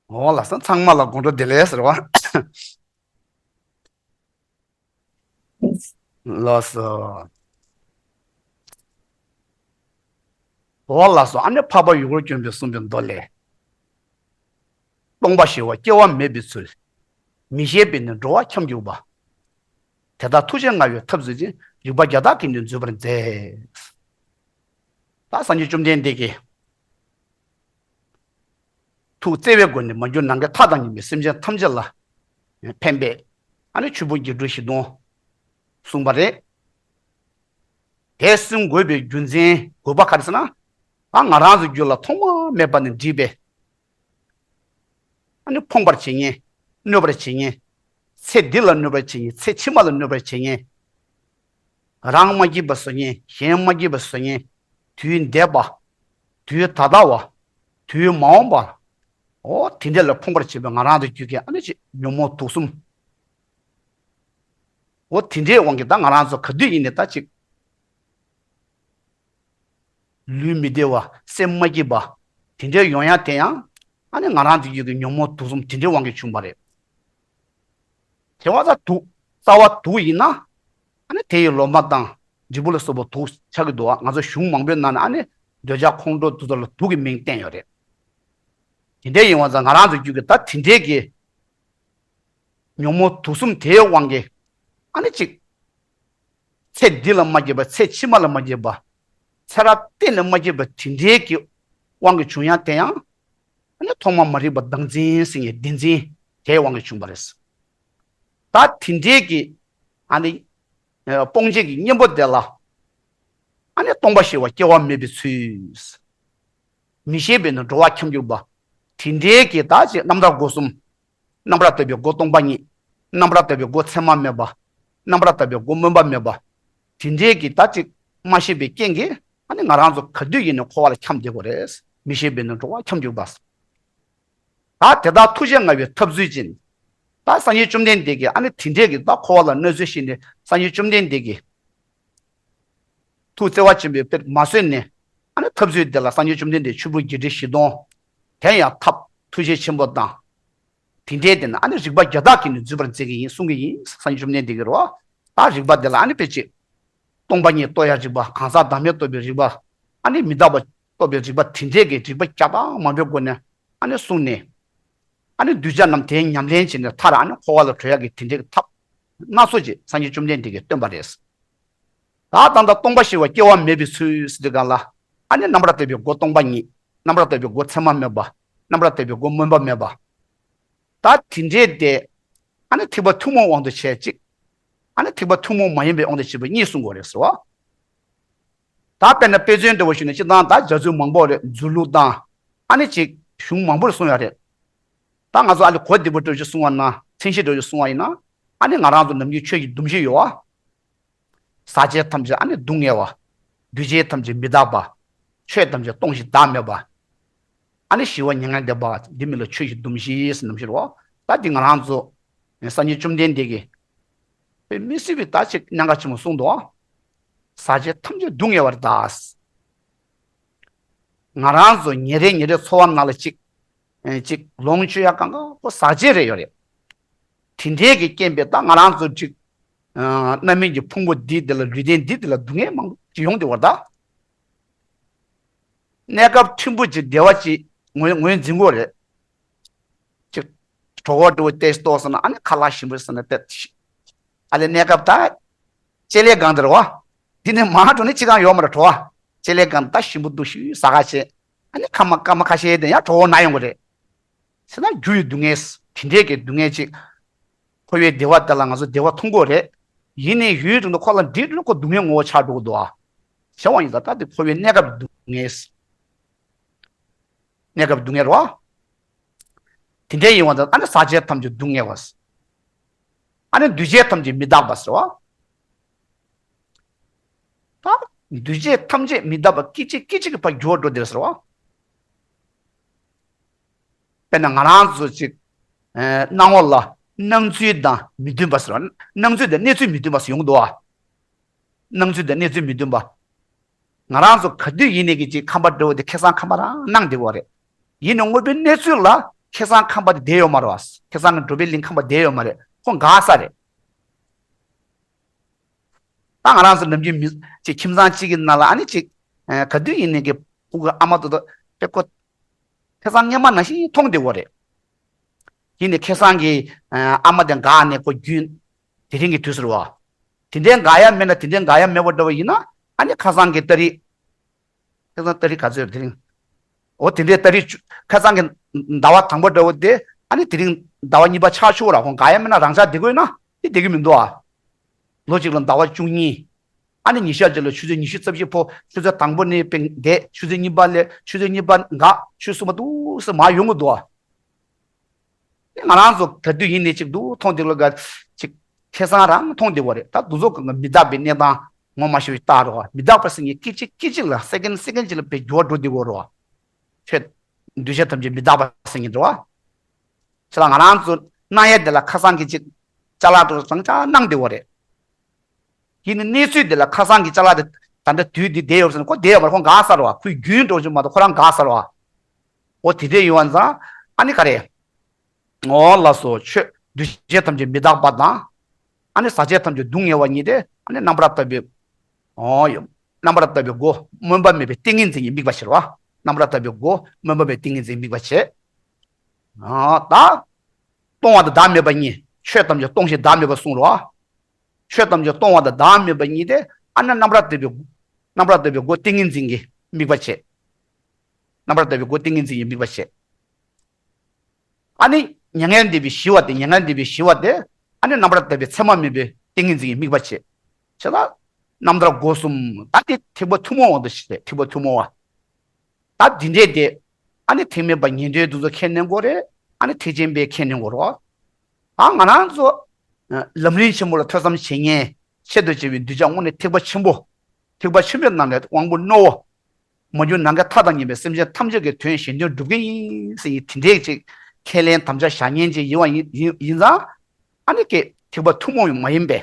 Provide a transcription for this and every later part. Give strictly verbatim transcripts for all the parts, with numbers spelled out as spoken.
འོ་ལགས་སོ། ཚང་མ་ལ་དགོང་དྲོ་བདེ་ལེགས་ཟེར་བ། ལགས་སོ། འོ་ལགས་སོ། ཨ་ནི་འཕགས་པ་ཡུལ་འཁོར་བཅོམ་པས་གསུངས་པའི་མདོ་ལས། སྟོང་པ་ཞི་བ་སྐྱེ་བ་མེད་པའི་ཚུལ། མི་ཤེས་པས་ནི་འགྲོ་བ་འཁྱམས་གྱུར་པ། དེ་དག་ཐུགས་རྗེ་མངའ་བའི་ཐབས་འཛིན་ཅིང་། རིག་པ་བརྒྱ་དག་གིས་ནི་འཛུད་པར་མཛད། ད་སངས་རྒྱས་བཅོམ་ལྡན་འདས་ཀྱིས་ཐུགས་བརྩེ་བའི་སྒོ་ནས་མ་གྱུར་ནམ་མཁའི་མཐའ་དང་མཉམ་པའི་སེམས་ཅན་ཐམས་ཅད་ལ་ཕན་པའི་ཨ་ནི་ཆོས་ཕུང་བརྒྱད་ཁྲི་བཞི་སྟོང་གསུངས་པ་རེད། དེ་གསུང་དགོས་པའི་རྒྱུ་མཚན་དགོས་པ་ག་རེ་ཟེར་ན། ཨ་ང་རང་ཚོའི་རྒྱུད་ལ་ཐོག་མ་མེད་པ་ནས་འདྲིས་པའི་ཨ་ནི་ཕོངས་པར་བྱེད་མཁན། གནོད་པར་བྱེད་མཁན། ཚེ་འདི་ལ་གནོད་པར་བྱེད་མཁན། ཚེ་ཕྱི་མ་ལ་གནོད་པར་བྱེད་མཁན། རང་མ་སྐྱིད་པ་བཟོ་མཁན། གཞན་མ་སྐྱིད་པ་བཟོ་མཁན། དུས་འདས་པ། དུས་ད་ལྟ་བ། དུས་མ་འོངས་པ། འོ་དེ་འདྲ་ལ་ཕོངས་པར་བྱེད་པའི་ང་རང་ཚོའི་རྒྱུད་ཀྱི་ཨ་ནི་ཅིག་ཉོན་མོངས་དུག་གསུམ། འོ་དེ་འདྲའི་དབང་གིས་ད་ང་རང་ཚོ་ག་དུས་ཡིན་ནའི་ད་ཅིག་ལུས་མི་བདེ་བ། སེམས་མ་སྐྱིད་པ། དེ་འདྲའི་ཡོང་ཡ་དེ་ཡང་ཨ་ནི་ང་རང་ཚོའི་རྒྱུད་ཀྱི་ཉོན་མོངས་དུག་གསུམ་དེ་འདྲའི་དབང་གིས་བྱུང་བ་རེད། དེ་བ་ད་དུག་རྩ་བ་དུག་ཡིན་ན། ཨ་ནི་དེ་ཡི་ལོ་མ་དང་འབྲས་བུ་ལ་སོགས་པ་དུག་ཆགས་ཀྱི་འདུག་ང་ཚོ་གཞུང་མང་པོའི་ནང་ནས་ཨ་ནི་འདོད་ཆགས་ཁོང་ཁྲོ་དེ་ཚོ་ལ་དུག་གི་མིང་བསྟན་ཡོད་རེད། དེ་འདྲ་ཡིན་པ་ཙང་ང་རང་ཚོའི་རྒྱུད་ཀྱི་ད་དེ་འདྲའི་གི་ཉོན་མོངས་དུག་གསུམ་དེའི་དབང་གིས་ཨ་ནི་ཅིག་ཚེ་འདི་ལ་མ་སྐྱིད་པ། ཚེ་ཕྱི་མ་ལ་མ་སྐྱིད་པ། ཚེ་རབས་གཏན་ནས་མ་སྐྱིད་པ་དེ་འདྲའི་གི་དབང་གིས་བྱུང་ཡ་དེ་ཡང་ཨ་ནི་ཐོག་མ་མ་རིག་པ་བདག་འཛིན་ཟེར་མཁན་བདེན་འཛིན་དེའི་དབང་གིས་བྱུང་བ་རེད། ད་དེ་འདྲའི་གི་ཨ་ནི་སྤོང་བྱེད་ཀྱི་གཉེན་པོ་དེ་ལ་ཨ་ནི་སྟོང་པ་ཞི་བ་སྐྱེ་བ་མེད་པའི་ཚུལ། མི་ཤེས་པས་ནི་འགྲོ་བ་འཁྱམས་གྱུར་པ། དེ་འདྲའི་གི་ད་ཅིག་རྣམ་ཐར་སྒོ་གསུམ། རྣམ་པར་དག་པའི་སྒོ་སྟོང་པ་ཉིད། རྣམ་པར་དག་པའི་སྒོ་མཚན་མ་མེད་པ། རྣམ་པར་དག་པའི་སྒོ་སྨོན་པ་མེད་པ། དེ་འདྲའི་གི་ད་ཅིག་མ་ཤེས་པའི་རྐྱེན་གྱིས་ཨ་ནི་ང་རང་ཚོ་ག་དུས་ཡིན་ནའི་འཁོར་བ་ལ་འཁྱམས་བསྡད་དགོས་རེད། མི་ཤེས་པས་ནི་འགྲོ་བ་འཁྱམས་གྱུར་པ། ད་དེ་དག་ཐུགས་རྗེ་མངའ་བའི་ཐབས་འཛིན་ཅིང་། ད་སངས་རྒྱས་བཅོམ་ལྡན་འདས་ཀྱིས་ཨ་ནི་དེ་འདྲའི་གི་ད་འཁོར་བ་ལ་མནར་གསོས་ཤིག་ནས་སངས་རྒྱས་བཅོམ་ལྡན་འདས་ཀྱིས་ཐུགས་བརྩེ་བ་ཆེན་པོས་དཔེར་མ་བཟོད་ནས་ཨ་ནི་ཐབས་འཛིན་དེ་ལ་སངས་རྒྱས་བཅོམ་ལྡན་འདས་ཆོས་ཕུང་བརྒྱད་ཁྲི་བཞི་སྟོང་། དེ་ཡང་ཐབས་ཐུགས་རྗེ་ཆེན་པོ་དང་། དེ་འདྲའི་དེ་ན་ཨ་ནི་རིག་པ་བརྒྱ་དག་གིས་ནི་འཛུད་པར་མཛད་ཀྱི་ཡིན་གསུང་གི་ཡིན། སངས་རྒྱས་བཅོམ་ལྡན་འདས་ཀྱིས་རོ། ད་རིག་པ་དེ་ལ་ཨ་ནི་དཔེ་ཅིག་སྟོང་པ་ཉིད་རྟོགས་ཡ་རིག་པ། གང་ཟག་བདག་མེད་རྟོགས་པའི་རིག་པ། ཨ་ནི་མི་རྟག་པ་རྟོགས་པའི་རིག་པ། དེ་འདྲའི་གི་རིག་པ་བརྒྱ་དང་མང་པོའི་སྒོ་ནས་ཨ་ནི་གསུངས་ནས། ཨ་ནི་གདུལ་བྱ་རྣམས་དེའི་ཉམས་ལེན་བྱས་ནས་མཐར་ཨ་ནི་འཁོར་བ་ལ་གྲོལ་ཡག་གི་དེ་འདྲའི་གི་ཐབས་སྣ་ཚོགས་ཅིག་སངས་རྒྱས་བཅོམ་ལྡན་འདས་ཀྱིས་སྟོན་པ་རེད། ད་ད་ལྟ་སྟོང་པ་ཞི་བ་སྐྱེ་བ་མེད་པའི་ཚུལ་ཟེར་དུས་སྒང་ལ་ཨ་ནི་རྣམ་པར་དག་པའི་སྒོ་སྟོང་པ་ཉིད། རྣམ་པར་དག་པའི་སྒོ་མཚན་མ་མེད་པ། རྣམ་པར་དག་པའི་སྒོ་སྨོན་པ་མེད་པ། ད་དེ་འདྲའི་དེ་ཨ་ནི་ཐེག་པ་ཐུན་མོང་དབང་དུ་བྱས་གཅིག་ཨ་ནི་ཐེག་པ་ཐུན་མོང་མ་ཡིན་པའི་དབང་དུ་བྱས་པ་གཉིས་གསུང་དགོས་རེད་ཟེར་བ། ད་དཔེར་ན་དཔེ་མཚོན་འདྲ་བོ་ཞུས་ན་སྤྱིར་བཏང་ད་རྒྱ་མཚོ་མང་པོ་རེད། མཛོད་ལུགས་དང་ཨ་ནི་ཅིག་གཞུང་མང་པོར་གསུངས་ཡ་རེད། ད་ང་ཚོ་ཨ་ནི་གོ་བདེ་པོ་འདྲ་བོ་ཞིག་གསུང་བ་ན་མཚན་གཞི་འདྲ་བོ་ཞིག་གསུང་བ་ཡིན་ན་ཨ་ནི་ང་རང་ཚོ་ནམ་རྒྱུན་ཆོས་ཀྱི་སྡོམ་བཞི་ཡོད་བ། ཟག་བཅས་ཐམས་ཅད་ཨ་ནི་སྡུག་བསྔལ་བ། འདུས་བྱས་ཐམས་ཅད་མི་རྟག་པ། ཆོས་ཐམས་ཅད་སྟོང་ཞིང་བདག་མེད་པ། ཨ་ནི་ཞི་བ་མྱ་ངན་འདས་པ། འདི་མིན་ལ་ཆོས་ཀྱི་སྡོམ་བཞི་ཟེར་རྣམ་བཞི་རོ། ད་འདི་ང་རང་ཚོ་སངས་རྒྱས་བཅོམ་ལྡན་འདས་ཀྱིས་དཔེ་མི་སྲིད་པའི་ད་ཅིག་གནད་འགག་ཆེན་པོ་གསུངས་འདུག་ཟག་བཅས་ཐམས་ཅད་སྡུག་བསྔལ་བར་གདའ། ང་རང་ཚོ་ཉིན་རེ་ཉིན་རེ་འཚོ་བ་ནང་ལ་ཅིག་ཅིག་ལོངས་སྤྱོད་ཡ་གང་ག་པོ་ཟག་བཅས་རེ་ཡོད་རེད། དེ་འདྲའི་གི་རྐྱེན་པས་ད་ང་རང་ཚོ་ཅིག་རྣམ་སྨིན་གྱི་ཕུང་པོ་འདི་དེ་ལ་ལུས་རྟེན་འདི་དེ་ལ་སྡུག་བསྔལ་མང་པོ་ཅིག་ཡོང་བསྡད་པ་རེད་ད། གནས་སྐབས་ཕྲན་བུ་ཅིག་བདེ་བ་ཅིག་ངོས་ངོས་འཛིན་དགོས་རེད། ཅིག་གྲོད་ཁོག་འདྲ་བོ་ཏོག་ཙམ་ལྟོགས་སོང་ན་ཨ་ནི་ཁ་ལག་ཞིམ་པོ་ཟོས་ན་ཏོག་ཙམ། ཨ་ལས་གནས་སྐབས་ད་ལྕེ་ལེ་སྒང་དེ་རེད་བ། འདི་ནས་མར་འགྲོ་ནས་ཅི་གང་ཡོད་མ་རེད་བ། ལྕེ་ལེ་སྒང་ད་ཞིམ་པོ་འདུག་ཞུ་ཟ་ག་བྱས། ཨ་ནི་སྐར་མ་སྐར་མ་ཁ་ཤས་དེ་ཡང་གྲོད་ཁོག་ན་ཡོང་གི་རེད། ཟེར་ན་རྒྱུ་ཡི་སྡུག་བསྔལ། དེ་འདྲའི་གི་སྡུག་བསྔལ་ཅིག་འཁོར་བའི་བདེ་བ་དེ་ལ་ང་ཚོ་བདེ་བ་མཐོང་གི་ཡོད་རེད། ཡིན་ནའི་ཡུན་རིང་དུ་ཁོ་ལ་འདྲིས་འགྲོ་ན་ཁོ་སྡུག་བསྔལ་ངོ་བོ་ཆགས་འགྲོ་གི་འདུག་ཨ། བྱས་པ་ཡིན་ཙང་ད་དེ་འཁོར་བའི་གནས་སྐབས་སྡུག་བསྔལ། གནས་སྐབས་སྡུག་བསྔལ་རོ། དེ་འདྲའི་ཡིན་པ་ཙང་ཨ་ནི་ཟག་བཅས་ཐམས་ཅད་སྡུག་བསྔལ་བ། ཨ་ནི་འདུས་བྱས་ཐམས་ཅད་མི་རྟག་པ་ཟེར་བ། ད་འདུས་བྱས་ཐམས་ཅད་མི་རྟག་པ་སྐད་ཅིག་སྐད་ཅིག་གིས་ཕར་འགྱུར་བ་འགྲོ་བསྡད་ཟེར་བ། དཔེར་ན་ང་རང་ཚོ་ཅིག་ཨ་སྣང་བ་ལ་སྣང་ཚུལ་དང་མི་མཐུན་པ་ཟེར་བ། སྣང་ཚུལ་དང་གནས་ཚུལ་མི་མཐུན་པ་ཟེར་ཡོང་གི་འདུག་བ། སྣང་ཚུལ་དང་གནས་ཚུལ་མི་མཐུན་པ། ང་རང་ཚོ་ག་དུས་ཡིན་ནའི་གི་ཅིག་ཁམས་པ་འདྲ་བོ་དེ་ཁ་སང་ཁམས་པ་རང་སྣང་བསྡད་ཡོད་རེད། ཡིན་ནའི་དངོས་པོའི་གནས་ཚུལ་ལ་ ཁ་སང་ཁམས་པ་དེ་བསྡད་ཡོད་མ་རེད་བ། ཁ་སང་གི་འགྲོ་བའི་གླིང་ཁམས་པ་བསྡད་ཡོད་མ་རེད། ཁོ་འགག་ས་རེད། ད་ང་རང་ཚོ་ནམ་རྒྱུན་མི་ཅིག་ཁྱིམ་ཚང་གཅིག་གི་ནང་ལ་ཨ་ནི་ཅིག་ག་དུས་ཡིན་ནའི་གི་ཕྲུ་གུ་ཨ་མ་དོ་དོ་དཔེ་ཁོ་ཁ་སང་སྔ་མ་ནང་བཞིན་མཐོང་བསྡད་ཡོད་རེད། ཡིན་ནའི་ཁ་སང་གི་ཨ་མ་དེ་འགག་ནས་ཁོ་རྒྱུན་དེ་རིང་གི་དུས་སུ་རེད་བ། དེ་འདྲའི་འགག་ཡ་མེད་ན་དེ་འདྲའི་འགག་ཡ་མེད་པ་འདྲ་བ་ཡིན་ན་ཨ་ནི་ཁ་སང་གི་ཏ་རིག་ཁ་སང་ཏ་རིག་ག་ཚོད་དེ་རིང་། འོ་དེ་འདྲའི་ཏ་རིག་བཅུ་ཁ་སང་གི་ཟླ་བ་དང་པོ་འདྲ་བོ་དེ་ཨ་ནི་དེ་རིང་ཟླ་བ་གཉིས་པ་ཆགས་ཆོག་ར། ཁོང་འགག་ཡ་མེད་ན་རང་འཇགས་བསྡད་དགོས་ན་དེ་བསྡད་ཀྱི་མི་འདུག་ཨ། ལོ་གཅིག་ལ་ཟླ་བ་བཅུ་གཉིས། ཨ་ནི་ཉི་ཤུ་རྩ་གཅིག་ལ་ཆུ་ཚོད་ཉི་ཤུ་རྩ་བཞི་ཕོ་ཆུ་ཚོད་དང་པོ་ནས་དཔེ་འདས་ཆུ་ཚོད་གཉིས་པ་ལས་ཆུ་ཚོད་གཉིས་པ་འགག་ཆུ་ཚོད་གསུམ་པ་འདུག་སེ་མར་ཡོང་གི་འདུག་ཨ། ང་རང་ཚོ་ག་དུས་ཡིན་ནའི་ཅིག་འདུག་མཐོང་དེ་ལོ་ག་ཅིག་ཁ་སང་རང་མཐོང་བསྡད་པ་རེད། ད་འདུག་ཚོ་གང་ག་མི་རྟག་པའི་གནས་སྟངས་ངོ་མ་ཤེས་པའི་རྟགས་རེད་བ། མི་རྟག་པ་ཟེར་མཁན་སྐད་ཅིག་སྐད་ཅིག་ལ་སེ་ཀེན་སེ་ཀེན་ཅིག་ལ་དཔེ་འགྱུར་བ་འགྲོ་བསྡད་པ་རེད་བ། ཆོས་འདུས་བྱས་ཐམས་ཅད་མི་རྟག་པ་ཟེར་མཁན་རེད་བ། ཁྱེད་ལ་ང་རང་ཚོ་གནང་ཡས་དེ་ལ་ཁ་སང་གི་ཅིག་ཅ་ལག་དེ་ཚོ་ཅང་ཅང་གནང་བསྡད་པ་རེད། ཡིན་ནའི་གནས་ཚུལ་དེ་ལ་ཁ་སང་གི་ཅ་ལག་དེ་ད་ལྟ་དུས་འདི་བསྡད་ཡོད་ཟེར་ན་ཁོ་བསྡད་ཡོད་མ་རེད། ཁོ་འགག་ཚར་བ། ཁོའི་རྒྱུན་འགྲོ་རྒྱུ་མ་གཏོགས་ཁོ་རང་འགག་ཚར་བ། འོ་དེ་འདྲ་ཡོད་པ་ཙང་ཨ་ནི་ག་རེ། འོ་ལགས་སོ། ཆོས་འདུས་བྱས་ཐམས་ཅད་མི་རྟག་པ་དང་། ཨ་ནི་ཟག་བཅས་ཐམས་ཅད་སྡུག་བསྔལ་བ་ཉིད་དེ་ཨ་ནི་རྣམ་པར་དག་པའི། འོ་ཡོད། རྣམ་པར་དག་པའི་སྒོ་སྨོན་པ་མེད་པའི་ཏིང་ངེ་འཛིན་གྱི་དམིགས་པ་བྱེད་རོ། རྣམ་པར་དག་པའི་སྒོ་སྨོན་པ་མེད་པའི་ཏིང་ངེ་འཛིན་དམིགས་པ་བྱེད། ཨ་ད། སྟོང་བ་དང་བདག་མེད་པ་གཉིས། ཆོས་ཐམས་ཅད་སྟོང་ཞིང་བདག་མེད་པར་གསུངས་རོ། ཆོས་ཐམས་ཅད་སྟོང་བ་དང་བདག་མེད་པ་གཉིས་ཏེ་ཨ་ནི་རྣམ་པར་དག་པའི། རྣམ་པར་དག་པའི་སྒོ་ཏིང་ངེ་འཛིན་གྱི་དམིགས་པ་བྱེད། རྣམ་པར་དག་པའི་སྒོ་ཏིང་ངེ་འཛིན་གྱི་དམིགས་པ་བྱེད། ཨ་ནི་མྱ་ངན་འདས་པའི་ཞི་བ་སྟེ། མྱ་ངན་འདས་པའི་ཞི་བ་སྟེ་ཨ་ནི་རྣམ་པར་དག་པའི་མཚན་མ་མེད་པའི་ཏིང་ངེ་འཛིན་གྱི་དམིགས་པ་བྱེད། བྱས་ཙང་རྣམ་ཐར་སྒོ་གསུམ་ད་དེ་ཐེག་པ་ཐུན་མོང་བ་དུ་ཞིག་རེད། ཐེག་པ་ཐུན་མོང་བ། ད་འདི་འདྲས་དེ་ཨ་ནི་ཐེག་དམན་པ་ཉན་ཐོས་འདི་ཚོ་ཁས་ལེན་དགོས་རེད། ཨ་ནི་ཐེག་ཆེན་པས་ཁས་ལེན་དགོས་རེད། ད་ང་རང་ཚོ་ལམ་རིམ་ཆེན་མོ་ལ་ཐོས་བསམ་བྱེད་མཁན་ཆེད་དུ་བྱས་པའི་གདུལ་བྱ་དངོས་གནས་ཐེག་པ་ཆེན་པོ། ཐེག་པ་ཆེན་པོའི་ནང་ནས་དབང་པོ་རྣོ་བོ། མ་གྱུར་ནམ་མཁའི་མཐའ་དང་མཉམ་པའི་སེམས་ཅན་ཐམས་ཅད་ཀྱི་དོན་གཞན་དོན་སྒྲུབ་མཁན་ཡིན་ཟེར་ཡི་དེ་འདྲས་ཅིག་ཁས་ལེན་དམ་བཅའ་བཞག་མཁན་ཅིག་ཡིན་པ་ཡིན་ཡིན་ཙང་། ཨ་ནི་ཀྱེ་ཐེག་པ་ཐུན་མོང་མ་ཡིན་པའི་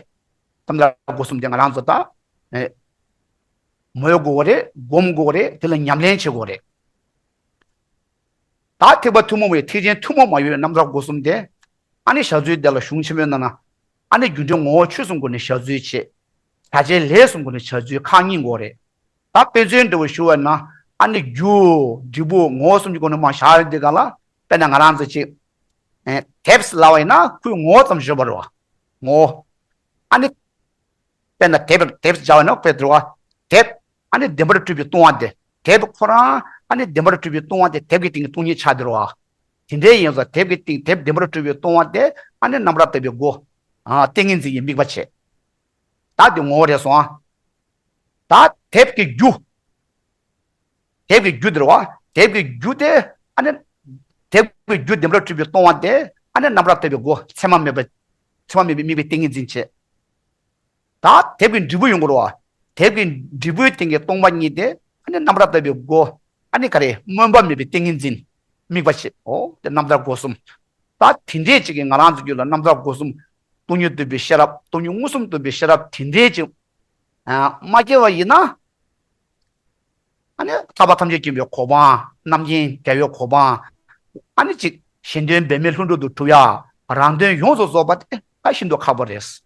རྣམ་ཐར་སྒོ་གསུམ་དེ་ང་རང་ཚོ་ད་ཨེ་མོས་དགོས་རེད། སྒོམ་དགོས་རེད། དེ་ལ་ཉམས་ལེན་བྱེད་དགོས་རེད། ད་ཐེག་པ་ཐུན་མོང་བའི་ཐེག་ཆེན་ཐུན་མོང་མ་ཡིན་པའི་རྣམ་ཐར་སྒོ་གསུམ་དེ་ཨ་ནི་ཞག་རྩོད་དེ་ལ་གཞུང་ཆེན་མོའི་ནང་ན་ཨ་ནི་རྒྱུ་འབྲས་ངོ་བོ་ཆོས་གསུམ་སྒོ་ནས་ཞག་རྩོད་བྱེད། བྱ་བྱེད་ལས་གསུམ་སྒོ་ནས་ཞག་རྩོད་ཁག་གཉིས་དགོས་རེད། ད་དཔེ་མཚོན་འདྲ་བོ་ཞུ་བ་ན་ཨ་ནི་རྒྱུ་འབྲས་བུ་ངོ་བོ་གསུམ་གྱི་སྒོ་ནས་མར་བཞག་ཡོད་དེ་ག་ལ་དཔེར་ན་ང་རང་ཚོ་ཅིག་ཨེ་དེབ་ལབ་པ་ཡིན་ན་ཁོའི་ངོ་བོ་ཙམ་བརྗོད་པ་རེད་བ། ངོ་བོ། ཨ་ནི་དཔེར་ན་དེབ་དེབ་སྦྱར་བ་ན་དཔེ་འདྲ་བ། དེབ་ཨ་ནི་བདེན་པར་གྲུབ་པའི་ལྟུང་བ་དེ། དེབ་ཁོ་རང་ཨ་ནི་བདེན་པར་གྲུབ་པའི་ལྟུང་བ་དེ་དེབ་ཀྱི་སྟེང་གི་སྟོང་ཉིད་ཆགས་བསྡད་རེད་བ། དེ་འདྲའི་ཡིན་ཙང་དེབ་ཀྱི་སྟེང་དེབ་བདེན་པར་གྲུབ་པའི་ལྟུང་བ་དེ་ཨ་ནི་རྣམ་པར་དག་པའི་སྒོ། ཨ་ཏིང་ངེ་འཛིན་གྱི་དམིགས་པ་བྱེད། ད་དེ་ངོ་བོ་རེད་སོང་ཨ། ད་དེབ་ཀྱི་རྒྱུ། དེབ་ཀྱི་རྒྱུ་དེ་རེད་བ། དེབ་ཀྱི་རྒྱུ་དེ་ཨ་ནི། དེབ་ཀྱི་རྒྱུ་བདེན་པར་གྲུབ་པའི་ལྟུང་བ་དེ་ཨ་ནི་རྣམ་པར་དག་པའི་སྒོ་མཚན་མ་མེད་པ། མཚན་མ་མེད་པའི་དམིགས་པའི་ཏིང་ངེ་འཛིན་བྱེད། ད་དེབ་ཀྱི་འབྲས་བུ་ཡོང་གི་རེད་བ། དེབ་ཀྱི་འབྲས་བུའི་སྟེང་གི་སྟོང་པ་ཉིད་དེ་ཨ་ནི་རྣམ་པར་དག་པའི་སྒོ། ཨ་ནི་ག་རེ་སྨོན་པ་མེད་པའི་ཏིང་ངེ་འཛིན། དམིགས་པ་བྱེད། འོ་དེ་རྣམ་ཐར་སྒོ་གསུམ། ད་དེ་འདྲས་ཅིག་གིས་ང་རང་ཚོ་རྒྱུད་ལ་རྣམ་ཐར་སྒོ་གསུམ། སྟོང་ཉིད་རྟོགས་པའི་ཤེས་རབ། སྟོང་ཉིད་མངོན་སུམ་རྟོགས་པའི་ཤེས་རབ་དེ་འདྲས་ཅིག་ཨ་མ་སྐྱེ་བ་ཡིན་ན། ཨ་ནི་ཐར་པ་ཐམས་ཅད་མཁྱེན་པའི་གོ་འཕང་། རྣམ་མཁྱེན་རྒྱལ་བའི་གོ་འཕང་། ཨ་ནི་ཅིག་གཞན་དོན་འབད་མེད་ལྷུན་གྲུབ་ཏུ་གྲུབ་ཡ། རང་དོན་ཡོངས་སུ་རྫོགས་པ་དེ་ད་ཤིན་ཏུ་ཁག་པོ་རེད།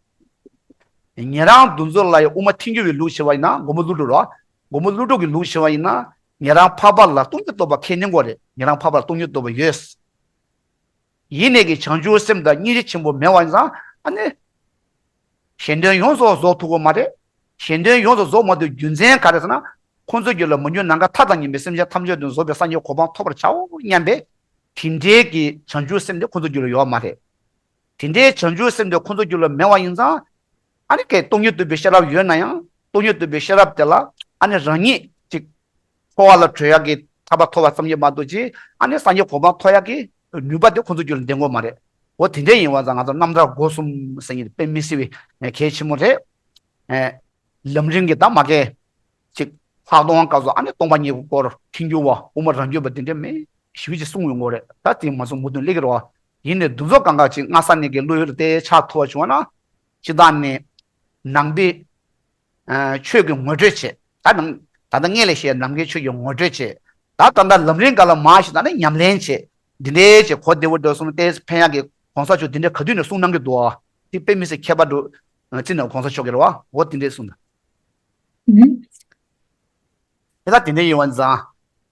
ཉན་རང་འདུ་འཛི་ལ་ཡང་དབུ་མ་ཐལ་འགྱུར་བའི་ལུགས་བྱས་པ་ཡིན་ན་མགོན་པོ་ཀླུ་སྒྲུབ་རོ། མགོན་པོ་ཀླུ་སྒྲུབ་ཀྱི་ལུགས་བྱས་པ་ཡིན་ན་ཉན་རང་འཕགས་པ་ལ་སྟོང་ཉིད་རྟོགས་པ་ཁས་ལེན་དགོས་རེད། ཉན་རང་འཕགས་པ་ལ་སྟོང་ཉིད་རྟོགས་པ་ཡོད། ཡེ་ནས་ཀྱི་བྱང་ཆུབ་སེམས་དང་སྙིང་རྗེ་ཆེན་པོ་མེད་པ་ཡིན་ཙང་ཨ་ནི། གཞན་དོན་ཡོངས་སུ་རྫོགས་ཐུབ་ཀྱི་མ་རེད། གཞན་དོན་ཡོངས་སུ་རྫོགས་མ་ཐུབ་རྒྱུ་མཚན་ག་རེ་ཟེར་ན། ཁོང་ཚོའི་རྒྱུད་ལ་མ་གྱུར་ནམ་མཁའ་མཐའ་དང་མཉམ་པའི་སེམས་ཅན་ཐམས་ཅད་དོན་རྫོགས་པའི་སངས་རྒྱས་གོ་འཕང་ཐོབ་པར་བྱའོ་སྙམ་པའི། དེ་འདྲའི་གི་བྱང་ཆུབ་སེམས་དེ་ཁོང་ཚོའི་རྒྱུད་ལ་ཡོད་མ་རེད། དེ་འདྲའི་བྱང་ཆུབ་སེམས་དེ་ཁོང་ཚོའི་རྒྱུད་ལ་མེད་པ་ཡིན་ཙང་། ཨ་ནི་ཀྱེ་སྟོང་ཉིད་རྟོགས་པའི་ཤེས་རབ་ཡོད་ན་ཡང་སྟོང་ཉིད་རྟོགས་པའི་ཤེས་རབ་དེ་ལ་ཨ་ནི་རང་ཉིད་ཅིག་འཁོར་བ་ལ་གྲོལ་ཡག་གི་ཐར་པ་ཐོབ་པ་ཙམ་གྱིས་མ་གཏོགས་ཅིག་ཨ་ནི་སངས་རྒྱས་གོ་འཕང་ཐོབ་ཡག་གི་ནུས་པ་དེ་ཁོང་ཚོ་རྒྱུད་ལ་ལྡན་དགོས་མ་རེད། འོ་དེ་འདྲ་ཡིན་པ་ཙང་ང་ཚོ་རྣམ་ཐར་སྒོ་གསུམ་ཟེར་མཁན་དེ་དཔེ་མི་སྲིད་པའི་གལ་ཆེན་མོ་རེད། ཨེ། ལམ་རིམ་གྱི་ད་མ་གལ་ཅིག་ལྷག་མཐོང་སྐབས་སུ་ཨ་ནི་སྟོང་པ་ཉིད་ཀྱི་སྐོར་ཐལ་འགྱུར་བ་དབུ་མ་རང་རྒྱུད་པ་དེ་འདྲ་མེད་ཞུ་ཅིག་གསུང་ཡོང་གི་རེད། ད་དེ་མ་གསུང་མུ་མཐུད་སླེབས་ཀྱི་རེད་བ། ཡིན་ནའི་འདུ་འཛོམས་གང་ག་ཅིག་སྔ་ས་ནས་ཀྱི་བློ་ཡུལ་དེ་ཆགས་ཐུབ་པ་བྱུང་བ་ན། སྤྱིར་བཏང་ནས་ནང་པའི་ཆོས་ཀྱི་ངོ་སྤྲོད་བྱེད། ད་ནང་ད་ལྟ་སྔས་ལ་བཤད་ནམ་མཁའི་ཆོས་ཀྱི་ངོ་སྤྲོད་བྱེད། ད་ད་ལྟ་ལམ་རིམ་སྒང་ལ་མར་ཞིག་ད་ནི་ཉམས་ལེན་བྱེད། འདི་འདྲའི་ཅིག་གོ་བདེ་བོ་འདྲ་གསུངས་ཏེ་ཕན་ཡག་གི་གོང་ས་མཆོག་འདི་འདྲའི་ག་དུས་ནས་གསུང་གནང་གི་འདུག་ཨ། དེ་དཔེ་མི་སྲིད་ཁྱད་པར་འདུག་ཨ། ཅི་ནས་གོང་ས་མཆོག་གི་རེད་བ། འོ་དེ་འདྲའི་གསུངས་ད། ཨུ། དེ་ལ་དེ་འདྲའི་ཡིན་བ་ཙང་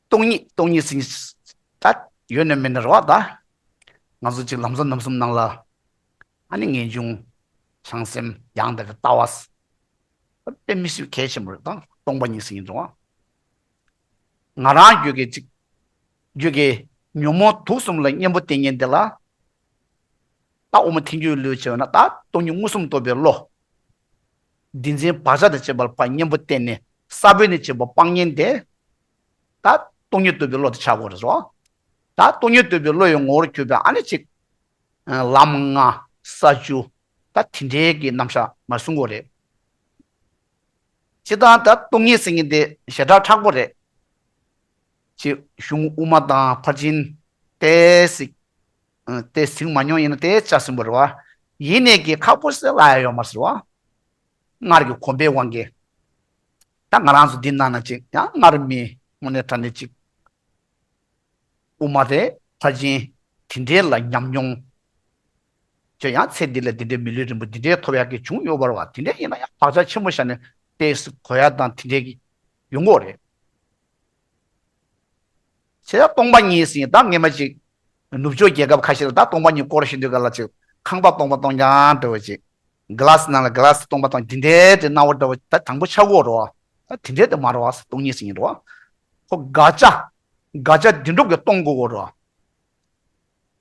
སྟོང་ཉིད་སྟོང་ཉིད་ཟེར་མཁན་ད་ཡོད་ནི་མེད་ནི་རེད་བ། ད་ང་ཚོ་ཅིག་ལམ་བཟང་རྣམ་གསུམ་ནང་ལ་ཨ་ནི་ངེས་འབྱུང་བྱང་སེམས་ཡང་དག་གི་ལྟ་བ་དཔེ་མི་སྲིད་གལ་ཆེན་པོ་རེད། ད་སྟོང་པ་ཉིད་ཟེར་མཁན་རེད་བ། ང་རང་རྒྱུད་ཀྱི་ཅིག་རྒྱུད་ཀྱི་ཉོན་མོངས་དུག་གསུམ་ལ་གཉེན་པོ་བསྟེན་མཁན་དེ་ལ་ད་དབུ་མ་ཐལ་འགྱུར་བའི་བློས་བྱས་ན་ད་སྟོང་ཉིད་མངོན་སུམ་རྟོགས་པའི་བློ། བདེན་འཛིན་བག་ཆགས་དང་བཅས་པ་ལ་ཕར་གཉེན་པོ་བསྟེན་ནས་ས་བོན་ནས་བྱས་པ་སྤང་མཁན་དེ་ད་སྟོང་ཉིད་རྟོགས་པའི་བློ་དེ་ཆགས་དགོས་རེད་བ། ད་སྟོང་ཉིད་རྟོགས་པའི་བློ་ཡི་ངོ་བོར་གྱུར་པའི་ཨ་ནི་ཅིག་ལམ་ལྔ་ས་བཅུ་ད་དེ་འདྲའི་གི་རྣམ་གཞག་མར་གསུང་དགོས་རེད། སྤྱིར་བཏང་ད་སྟོང་ཉིད་ཟེར་མཁན་དེ་ཞེ་དྲག་མཁྲེགས་པོ་རེད། ཅིག་གཞུང་དབུ་མ་དང་ཕར་ཕྱིན་ཏོག་ཙམ་ཨ་ཏོག་ཙམ་གཟིགས་མ་མྱོང་ཡིན་ན་དེ་ཆ་ཟིན་པ་རེད་བ། ཡིན་ནའི་གི་ཁག་པོ་ཟེར་ལབ་ཡ་ཡོད་མ་རེད་བ། སྔར་གྱི་གོམས་པའི་དབང་གིས། ད་ང་རང་ཚོ་འདི་ནང་ན་ཅིག་ཡང་སྔར་མི་དངོས་གནས་དྲང་གནས་ཅིག་དབུ་མ་རེད་ཕར་ཕྱིན་དེ་འདྲའི་ལ་ཉམས་མྱོང་ཅིག་ཡང་ཚེ་འདི་ལ་འདི་འདྲའི་མི་ལུས་རིན་པོ་འདི་འདྲའི་ཐོབ་ཡག་གི་བྱུང་ཡོད་པ་རེད་བ། དེ་འདྲ་ཡིན་ན་ཡང་བག་ཆགས་ཆེན་པོ་བཞག་ནས་ཏོག་ཙམ་གོ་ཡ་དང་དེ་འདྲའི་གི་ཡོང་གི་རེད། བྱས་ཙང་སྟོང་པ་ཉིད་ཟེར་ད་སྔས་མ་ཅིག་ནུབ་ཕྱོགས་རྒྱལ་ཁབ་ཁ་ཤས་ལ་ད་སྟོང་པ་ཉིད་སྐོར་ཞུ་དུས་ག་ལ་ཅིག་ཁང་པ་སྟོང་པ་སྟོང་རྐྱང་འདྲ་བོ་ཅིག་གི་ལ་སི་ནང་ལ་གི་ལ་སི་སྟོང་པ་སྟོང་འདི་འདྲའི་དེ་སྣང་བ་འདྲ་བོ་ད་དང་པོ་ཆགས་ཀྱི་ཡོད་རེད་བ། ད་དེ་འདྲའི་དེ་མ་རེད་བ། སྟོང་ཉིད་ཟེར་མཁན་རེད་བ། ཁོ་དགག་བྱ་དགག་བྱ་བདེན་གྲུབ་ཀྱིས་སྟོང་དགོས་ཀྱི་ཡོད་རེད་བ།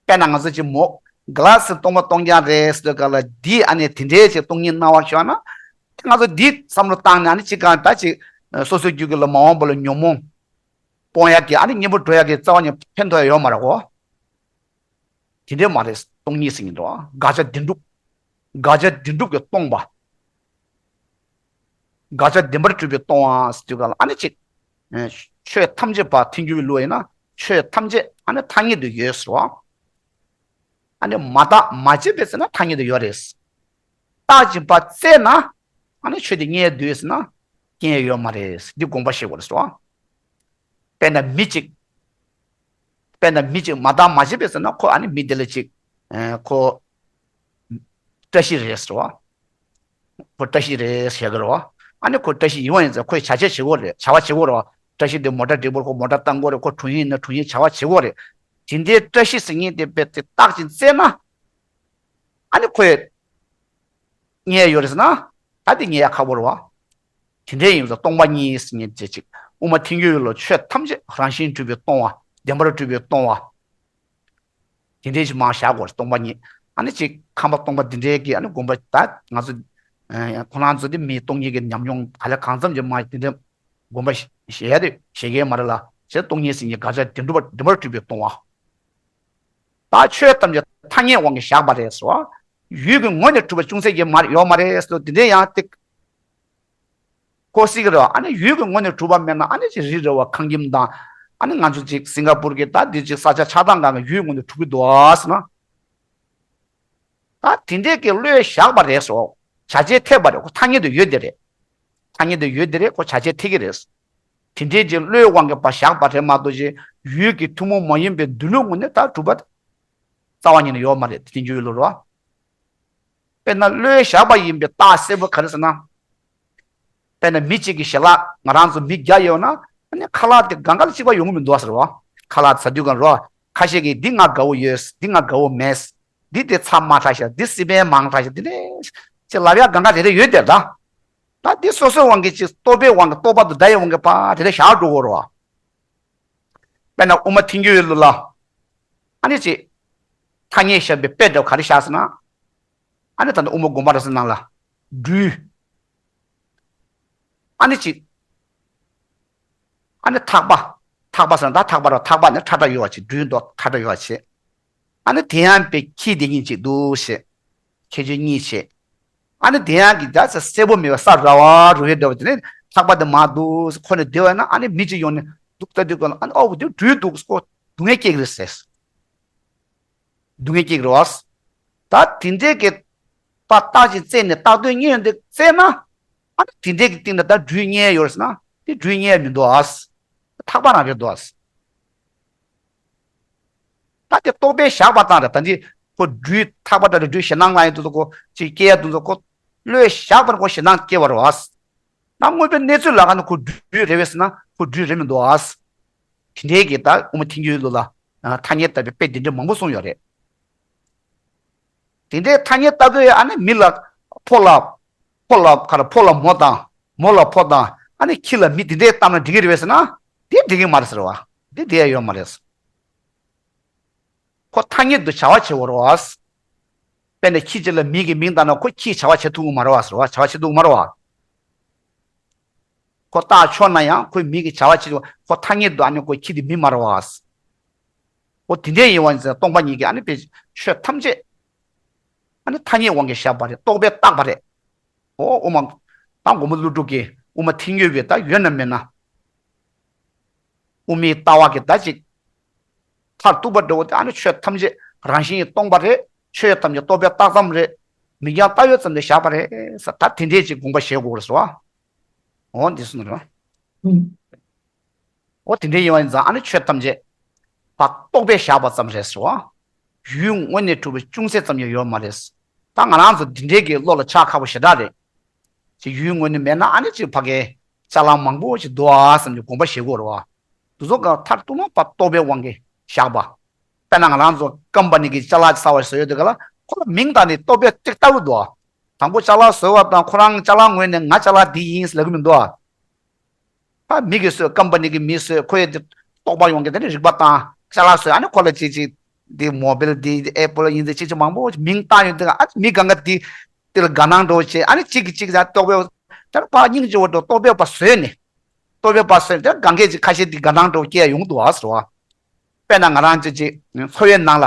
དཔེར་ན་ང་ཚོ་ཅིག་མོ་གི་ལ་སི་སྟོང་པ་སྟོང་རྐྱང་རེད་ཟེར་དུས་ག་ལ་འདི་ཨ་ནི་དེ་འདྲའི་ཅིག་སྟོང་ཉིད་སྣང་བ་ཤོར་ན། ང་ཚོ་འདི་བསམ་བློ་བཏང་ནས་ཨ་ནི་ཅིག་གང་ད་ཅིག་སོ་སོའི་རྒྱུད་ཀྱི་ལ་མ་འོངས་པ་ལ་ཉོན་མོངས་སྤོང་ཡག་གི་ཨ་ནི་གཉེན་པོ་འགྲོ་ཡག་གི་རྩ་བ་ནས་ཕན་ཐོགས་ཡ་ཡོད་མ་རེད་གོ། དེ་འདྲའི་མ་རེད། སྟོང་ཉིད་ཟེར་མཁན་འདུག་ཨ། དགག་བྱ་བདེན་གྲུབ། དགག་བྱ་བདེན་གྲུབ་ཀྱིས་སྟོང་པ། དགག་བྱ་བདེན་པར་གྲུབ་པས་སྟོང་བ་ཟེར་དུས་ག་ལ་ཨ་ནི་ཅིག་ཆོས་ཐམས་ཅད་པར་ཐལ་འགྱུར་བའི་བློ་ཡིན་ན་ཆོས་ཐམས་ཅད་ཨ་ནི་ཐ་སྙད་དུ་ཡོད་ཟེར་བ། ཨ་ནི་མ་བརྟགས་མ་དཔྱད་པས་ཟེར་ན་ཐ་སྙད་དུ་ཡོད་རེད། བརྟགས་ཅིང་ཕར་བཙལ་ན་ཨ་ནི་ཆོས་དེ་རྙེད་འདུག་ཟེར་ན་རྙེད་ཡོད་མ་རེད། འདི་དགོངས་པ་བཞེས་དགོས་རེད་ཟེར་བ། དཔེར་ན་མི་གཅིག་དཔེར་ན་མི་གཅིག་མ་བརྟགས་མ་དཔྱད་པས་ཟེར་ན་ཁོ་ཨ་ནི་མི་དེ་ལ་ཅིག་ཨ་ཁོ་བཀྲ་ཤིས་རེད་ཟེར་བ། ཁོ་བཀྲ་ཤིས་རེད་ཟེར་གི་རེད་བ། ཨ་ནི་ཁོ་བཀྲ་ཤིས་ཡིན་བ་ཡིན་ཙང་ཁོས་བྱ་བྱེད་བྱེད་དགོས་རེད། བྱ་བ་བྱེད་དགོས་རེད་བ། བཀྲ་ཤིས་དེ་མོ་ཊ་འགྲིག་པོ་ཁོ་མོ་ཊ་བཏང་དགོས་རེད། ཁོ་དྲུང་ཡིག་ཡིན་ན་དྲུང་ཡིག་བྱ་བ་བྱེད་དགོས་རེད། དེ་འདྲའི་བཀྲ་ཤིས་ཟེར་མཁན་དེ་དཔེ་དེ་བརྟག་ཅིང་བཙལ་ན། ཨ་ནི་ཁོས་རྙེད་ཡོད་རེད་ཟེར་ན། ད་དེ་རྙེད་ཡ་ཁག་པོ་རེད་བ། དེ་འདྲའི་ཡིན་ཙང་སྟོང་པ་ཉིད་ཟེར་མཁན་དེ་ཅིག་དབུ་མ་ཐལ་འགྱུར་བའི་བློ་ཆོས་ཐམས་ཅད་རང་བཞིན་གྲུབ་པས་སྟོང་བ། བདེན་པར་གྲུབ་པས་སྟོང་བ། དེ་འདྲའི་ཅིག་མར་བཞག་དགོས་རེད། སྟོང་པ་ཉིད། ཨ་ནི་ཅིག་ཁམས་པ་སྟོང་པ་འདི་འདྲའི་གི་ཨ་ནི་དགོངས་པ་ད་ང་ཚོ་ཁོ་རང་ཚོ་འདི་མི་སྟོང་ཉིད་ཀྱི་ཉམས་མྱོང་ག་ལེ་གང་འཚམ་ཅིག་མར་དེ་འདྲའི་དགོངས་པ་བཞེས་ཡ་དེ་བཞེས་མཁན་མ་རེད་ལ། ཞེས་སྟོང་ཉིད་ཟེར་མཁན་དགག་བྱ་བདེན་གྲུབ་པ་བདེན་པར་གྲུབ་པས་སྟོང་བ། ད་ཆོས་ཐམས་ཅད་ཐ་སྙད་དབང་གིས་བཞག་པ་རེད་ཟེར་བ། ཡུལ་གྱི་ངོས་ནས་གྲུབ་པ་ཅུང་ཟད་ཀྱང་མ་ཡོད་མ་རེད་ཟེར་དུས་འདི་འདྲའི་ཡང་ཏིག་གོ་སྲིད་ཀྱི་རེད་བ། ཨ་ནི་ཡུལ་གྱི་ངོས་ནས་གྲུབ་པ་མེད་ན་ཨ་ནི་ཅིག་རི་རེད་བ། ཁང་ཁྱིམ་དང་། ཨ་ནི་ང་ཚོ་ཅིག་སིང་ག་པུར་གྱི་ད་འདི་ཅིག་ས་ཆ་ཆགས་སྟངས་སྒང་གི་ཡུལ་ངོས་ནས་གྲུབ་ཀྱི་འདུག་ཨ་ཟེར་ན། ད་དེ་འདྲས་ཀྱི་བློས་བཞག་པ་རེད་ཟེར། བྱ་བྱེད་ཐེག་པ་རེད། ཁོ་ཐ་སྙད་དུ་ཡོད་དེ་རེད། ཐ་སྙད་དུ་ཡོད་དེ་རེད། ཁོ་བྱ་བྱེད་ཐེག་གི་རེད། དེ་འདྲའི་ཅིག་བློའི་དབང་གིས་ཕར་བཞག་པ་རེད་མ་གཏོགས་ཅིག་ཡུལ་གྱི་ཐུན་མོང་མ་ཡིན་པའི་འདུལ་ལུགས་ངོས་ནས་ད་གྲུབ་པ་རྩ་བ་ཉིད་ནས་ཡོད་མ་རེད། དེ་འདྲའི་བློ་རེད་བ། དཔེར་ན་བློས་བཞག་པ་ཡིན་པའི་རྟགས་གསལ་པོ་ག་རེ་ཟེར་ན། དཔེར་ན་མི་གཅིག་གི་ཞལ་ལག་ང་རང་ཚོ་མི་བརྒྱ་ཡོད་ན་ཨ་ནི་ཁ་ལག་དེ་སྒང་ག་ལ་གཅིག་པ་ཡོང་གི་མི་འདུག་ཟེར་བ། ཁ་ལག་ཟ་དུས་སྒང་རོ། ཁ་ཤས་ཀྱིས་འདི་ང་དགའ་བོ་ཡོད། འདི་ང་དགའ་བོ་མེད། འདི་དེ་ཚྭ་མ་དྲགས་ཤག་འདི་སི་པན་མང་དྲགས་ཤག་འདི་ནས་ཅེས་ལབ་ཡ་སྒང་ག་རེ་རེ་ཡོད་དེ་ད། ད་འདི་སོ་སོའི་དབང་གིས་ཅིག་རྟོག་པའི་དབང་གིས་རྟོག་པ་དང་འདྲ་ཡའི་དབང་གིས་ཕར་དེ་འདྲ་བཞག་འགྲོ་གི་རེད་བ། དཔེར་ན་དབུ་མ་ཐལ་འགྱུར་བའི་ལུགས་ལ། ཨ་ནི་ཅིག་ཐ་སྙད་བཞག་པའི་དཔེ་འདྲ་བ་ག་རེ་བཞག་ཟེར་ན། ཨ་ནི་ད་ལྟ་དབུ་མ་དགོངས་པ་རབ་གསལ་ནང་ལ། སྦྲུལ། ཨ་ནི་ཅིག་ཨ་ནི་ཐག་པ། ཐག་པ་ཟེར་ན་ད་ཐག་པ་རེད། ཐག་པ་ནི་ཁྲ་ཁྲ་ཡོད་པ་ཅིག་སྦྲུལ་མདོག་ཁྲ་ཁྲ་ཡོད་པ་ཅིག་ཨ་ནི་དེ་ཡང་དཔེ་ཁྱི་དེ་གཉིས་ཅིག་འདུག་ཞེས། ཁྱད་ཆོས་གཉིས་བྱས། ཨ་ནི་དེ་ཡང་གི་རྒྱ་ཚ་གསལ་པོ་མེད་པའི་ས་ར་བ་རུ་བའི་འདྲ་བ་དེ་ནི་ཐག་པ་དེ་མར་འདུག་ཁོ་ནས་བསྡད་པ་ན་ཨ་ནི་མི་ཅིག་ཡོང་ནས་འདུག་ལྟ་དུས་ཀ་ལ་ཨ་ནི་ཨོ་དེ་སྦྲུལ་འདུག་ཁོ་སྡུག་བསྔལ་སྐྱེ་གི་རེད་ཟེར། སྡུག་བསྔལ་སྐྱེ་གི་རེད་བ། ད་དེ་འདྲའི་གི་པ་བརྟག་ཅིང་བཙལ་ནས་བརྟག་དོན་རྙེད་ཡོང་དུས་བཙལ་ན། ཨ་ནི་དེ་འདྲའི་གི་སྟེང་ན་ད་སྦྲུལ་རྙེད་ཡོད་ཟེར་ན་དེ་སྦྲུལ་རྙེད་མི་འདུག་ཨ། ཐག་པ་རང་རེད་འདུག་ཨ། ད་དེ་རྟོག་པས་བཞག་པ་དང་རེད། ད་འདི་ཁོ་སྦྲུལ་ཐག་པ་འདྲ་རེད། སྦྲུལ་ཞེད་སྣང་ལངས་ཡོང་དུས་ཁོ་ཅིག་སྐྱེ་ཡ་དུས་ཁོ་བློས་བཞག་པར་ཁོ་ཞེད་སྣང་སྐྱེ་བ་རེད་བ། ད་དངོས་པོའི་གནས་ཚུལ་ལ་ཁ་ན་ཁོ་སྦྲུལ་རེད་བས་ཟེར་ན་ཁོ་སྦྲུལ་རེད་མི་འདུག་བ། དེ་འདྲའི་གི་ད་དབུ་མ་ཐལ་འགྱུར་ལུགས་ལ་ཐ་སྙད་བཏགས་པའི་དཔེ་འདི་འདྲ་མང་པོ་གསུངས་ཡོད་རེད། དེ་འདྲའི་ཐ་སྙད་བཏགས་དུས་ཨ་ནི་མི་ལ་ཕོ་ལ་ཕོ་ལ་ཁ་ལ་ཕོ་ལ་མོ་དང་མོ་ལ་ཕོ་དང་ཨ་ནི་ཁྱི་ལ་མི་དེ་འདྲའི་བཏགས་ན་འགྲིག་གི་རེད་བས་ཟེར་ན་དེ་འགྲིག་གི་མ་རེད་ཟེར་བ། དེ་དེ་ཡ་ཡོད་མ་རེད། ཁོ་ཐ་སྙད་དུ་བྱ་བ་བྱེད་དགོས་རེད་བ། དཔེར་ན་ཁྱི་གཅིག་ལ་མི་གི་མིང་བཏགས་ན་ཁོ་ཁྱིས་བྱ་བ་བྱེད་ཐུབ་ཀྱི་མ་རེད་བ་ཟེར་བ། བྱ་བ་བྱེད་ཐུབ་ཀྱི་མ་རེད་བ། ཁོ་བཏགས་ཆོག་ན་ཡང་ཁོས་མི་གི་བྱ་བ་བྱེད་ཆོག་ཁོ་ཐ་སྙད་དུ་ཨ་ནི་ཁོ་ཁྱི་དེ་མི་མ་རེད་བ། ཁོ་དེ་འདྲའི་ཡིན་བ་ཡིན་ཙང་སྟོང་པ་ཉིད་ཀྱི་ཨ་ནི་དཔེ་ཆོས་ཐམས་ཅད་ཨ་ནི་ཐ་སྙད་དབང་གིས་བཞག་པ་རེད། རྟོག་པས་བཏགས་པ་རེད། ཨོ་དབུ་མ། ད་མགོན་པོ་ཀླུ་སྒྲུབ་ཀྱིས་དབུ་མ་ཐལ་འགྱུར་བའི་ད་ཡོད་ན་མེད་ན། དབུ་མའི་ལྟ་བ་གི་ད་ཅིག་མཐར་གཏུགས་པ་འདྲ་བོ་དེ་ཨ་ནི་ཆོས་ཐམས་ཅད་རང་བཞིན་གྱིས་སྟོང་པ་རེད། ཆོས་ཐམས་ཅད་རྟོག་པས་བཏགས་ཙམ་རེད། མིང་རྐྱང་བཏགས་ཡོད་ཙམ་དུ་བཞག་པ་རེད་ཟེར་ད་དེ་འདྲས་ཅིག་དགོངས་པ་བཞེས་དགོས་རེད་ཟེར་བ། འོ་འདི་གསུངས་རེད་བ། འོ་དེ་འདྲས་ཡིན་བ་ཡིན་ཙང་ཨ་ནི་ཆོས་ཐམས་ཅད་ཕར་རྟོག་པས་བཞག་པ་ཙམ་རེད་ཟེར་བ། ཡུལ་དངོས་གནས་གྲུབ་པ་ཅུང་ཟད་ཙམ་ཡང་ཡོད་མ་རེད། ད་ང་རང་ཚོ་འདི་འདྲས་ཀྱི་བློ་ལ་ཆགས་ཁག་པོ་ཞེ་དྲག་རེད། ཅིག་ཡུལ་དངོས་གནས་མེད་ན་ཨ་ནི་ཅིག་ཕ་གའི་ཅ་ལག་མང་པོ་ཅིག་འདུག་ཨ་བསམ་གྱི་དགོངས་པ་བཞེས་དགོས་རེད་བ། དེ་ཚོ་ག་མཐར་གཏུགས་ན་ཕར་རྟོག་པའི་དབང་གིས་བཞག་པ། དཔེར་ན་ང་རང་ཚོ་ཀམ་པ་ནི་གི་ཅ་ལག་གསར་པ་བཟོ་ཡོད་དུས་ག་ལ་ཁོ་ལ་མིང་བཏགས་ནས་རྟོག་པས་ཏིག་ལྟ་བུ་འདུག་ཨ། དང་པོ་ཅ་ལག་བཟོ་བ་དང་ཁོ་རང་ཅ་ལག་ངོས་ནས་ང་ཅ་ལག་འདི་ཡིན་ལབ་གི་མི་འདུག་ཨ། ད་མི་གིས་བཟོས། ཀམ་པ་ནི་གིས་མིས་བཟོས། ཁོ་ཡི་དེ་རྟོག་པ་ཡོང་གི་དེ་ནི་རིག་པ་དང་ཅ་ལག་བཟོས། ཨ་ནི་ཁོ་ལ་ཅིག་ཅིག་དེ་མོ་བེལ་དེ་ཨེ་པོལ་ཡིན་ཟེར་ཅིག་ཅིག་མང་པོ་མིང་བཏགས་ཡོང་དུས་ཨ་ནི་མི་གང་ག་དེ་དེ་ལ་དགའ་སྣང་འདྲ་བོ་བྱས། ཨ་ནི་གཅིག་གིས་གཅིག་ལ་རྟོག་པའི་དེ་ལ་ཕར་སྙིང་རྗེ་བོ་འདྲ་རྟོག་པའི་ཕར་བཟོས་ནས་རྟོག་པའི་ཕར་བཟོས་ནས་དེ་གང་གས་ཅིག་ཁ་ཤས་དེ་དགའ་སྣང་འདྲ་བོ་སྐྱེ་ཡ་ཡོང་འདུག་ཨ་ཟེར་བ། དཔེར་ན་ང་རང་ཅིག་ཅིག་འཚོ་བའི་ནང་ལ་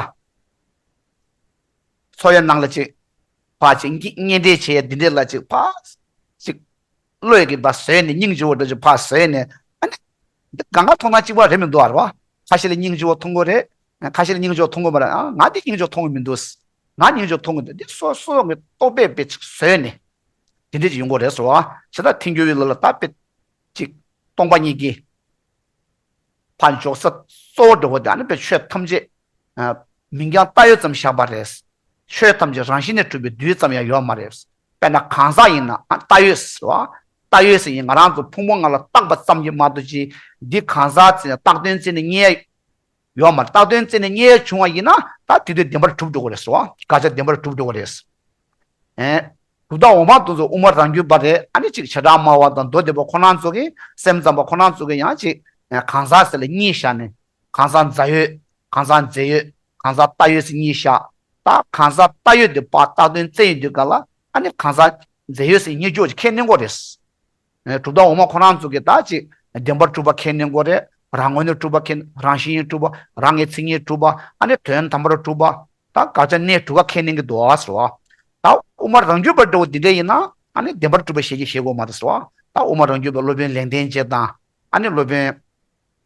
འཚོ་བའི་ནང་ལ་ཅིག་ཕར་ཅིག་གཉེན་འབྲེལ་བྱེད་ཡ་འདི་འདྲས་ལ་ཅིག་ཕར་ཅིག་བློས་ཀྱིས་ཕར་བཟོས་ནས་སྙིང་རྗེ་བོ་འདྲ་ཅིག་ཕར་བཟོས་ནས་ཨ་ནི་འདི་གང་ག་མཐོང་ན་གཅིག་པ་རེད་མི་འདུག་ཨ་རེད་བ། ཁ་ཤས་ལ་སྙིང་རྗེ་བོ་མཐོང་གི་རེད། ཁ་ཤས་ལ་སྙིང་རྗེ་བོ་མཐོང་གི་མ་རེད། ཨ་ང་འདི་སྙིང་རྗེ་བོ་མཐོང་གི་མི་འདུག་ང་སྙིང་རྗེ་བོ་མཐོང་གི་འདུག་འདི་སོ་སོ་གི་རྟོག་པས་དཔེ་ཅིག་བཟོས་ནས་དེ་འདྲས་ཅིག་ཡོང་གི་རེད་ཟེར་བ། ཇི་ལྟར་ཐལ་འགྱུར་བའི་ལུགས་ལ་ད་དཔེ་ཅིག་སྟོང་པ་ཉིད་ཀྱི་ཕར་འཇོག་ས་གཙོ་བོ་འདྲ་བོ་དེ་ཨ་ནི་དཔེ་ཆོས་ཐམས་ཅད་ཨ་མིང་རྐྱང་བཏགས་ཡོད་ཙམ་བཞག་པ་རེད། ཆོས་ཐམས་ཅད་རང་བཞིན་ནས་གྲུབ་པའི་རྡུལ་ཙམ་ཡང་ཡོད་མ་རེད། དཔེར་ན་གང་ཟག་ཡིན་ན་ཨ་བཏགས་ཡོད་ཟེར་བ། བཏགས་ཡོད་ཟེར་ཡིན་ང་རང་ཚོ་ཕུང་པོ་ལྔ་ལ་བཏགས་པ་ཙམ་གྱིས་མ་གཏོགས་ཅི་འདི་གང་ཟག་ཟེར་ནས་བཏགས་དོན་བཙལ་ནས་རྙེད་ཡ་ཡོད་མ་རེད། བཏགས་དོན་བཙལ་ནས་རྙེད་ཡ་བྱུང་བ་ཡིན་ན་ད་དེ་དུས་བདེན་པར་གྲུབ་འགྲོ་གི་རེད་ཟེར་བ། དགག་བྱ་བདེན་པར་གྲུབ་འགྲོ་གི་རེད། ཨེ། གྲུབ་མཐའ་འོག་མ་དེ་ཚོ་དབུ་མ་རང་རྒྱུད་པ་རེད། ཨ་ནི་ཅིག་བྱེ་བྲག་སྨྲ་བ་དང་མདོ་སྡེ་པ་ཁོ་རང་ཚོ་གིས་སེམས་ཙམ་པ་ཁོ་རང་ཚོ་གིས་ཡང་ཅིག་གང་ཟག་ཟེར་ལ་གཉིས་བཞག་ནས་གང་ཟག་རྫས་ཡོད། གང་ཟག་རྫས་ཡོད། གང་ཟག་བཏགས་ཡོད་ཟེར་གཉིས་བཞག་ད་གང་ཟག་བཏགས་ཡོད་དེ་ཕར་བཏགས་དོན་བཙལ་ཡོང་དུས་ག་ལ་ཨ་ནི་གང་ཟག་རྫས་ཡོད་ཟེར་གཉིས་སྦྱོར་གྱི་ཁས་ལེན་དགོས་རེད། ཨེ། གྲུབ་མཐའ་འོག་མ་ཁོ་རང་ཚོ་གིས་ད་ཅིག་བདེན་པར་གྲུབ་པ་ཁས་ལེན་དགོས་རེད། རང་ངོས་ནས་གྲུབ་པ་ཁས། རང་བཞིན་གྱིས་གྲུབ་པ། རང་གི་མཚན་ཉིད་གྲུབ་པ། ཨ་ནི་དོན་དམ་པར་གྲུབ་པ། ད་དགག་བྱ་གནས་དྲུག་ག་ཁས་ལེན་གྱི་འདུག་ཟེར་བ། ད་དབུ་མ་རང་རྒྱུད་པ་འདྲ་བོ་འདི་འདྲ་ཡིན་ན་ཨ་ནི་བདེན་པར་གྲུབ་པ་ཞེས་ཀྱི་བཞེད་དགོས་མ་རེད་ཟེར་བ། ད་དབུ་མ་རང་རྒྱུད་པ་སློབ་དཔོན་ལེགས་ལྡན་འབྱེད་དང་ཨ་ནི་སློབ་དཔོན།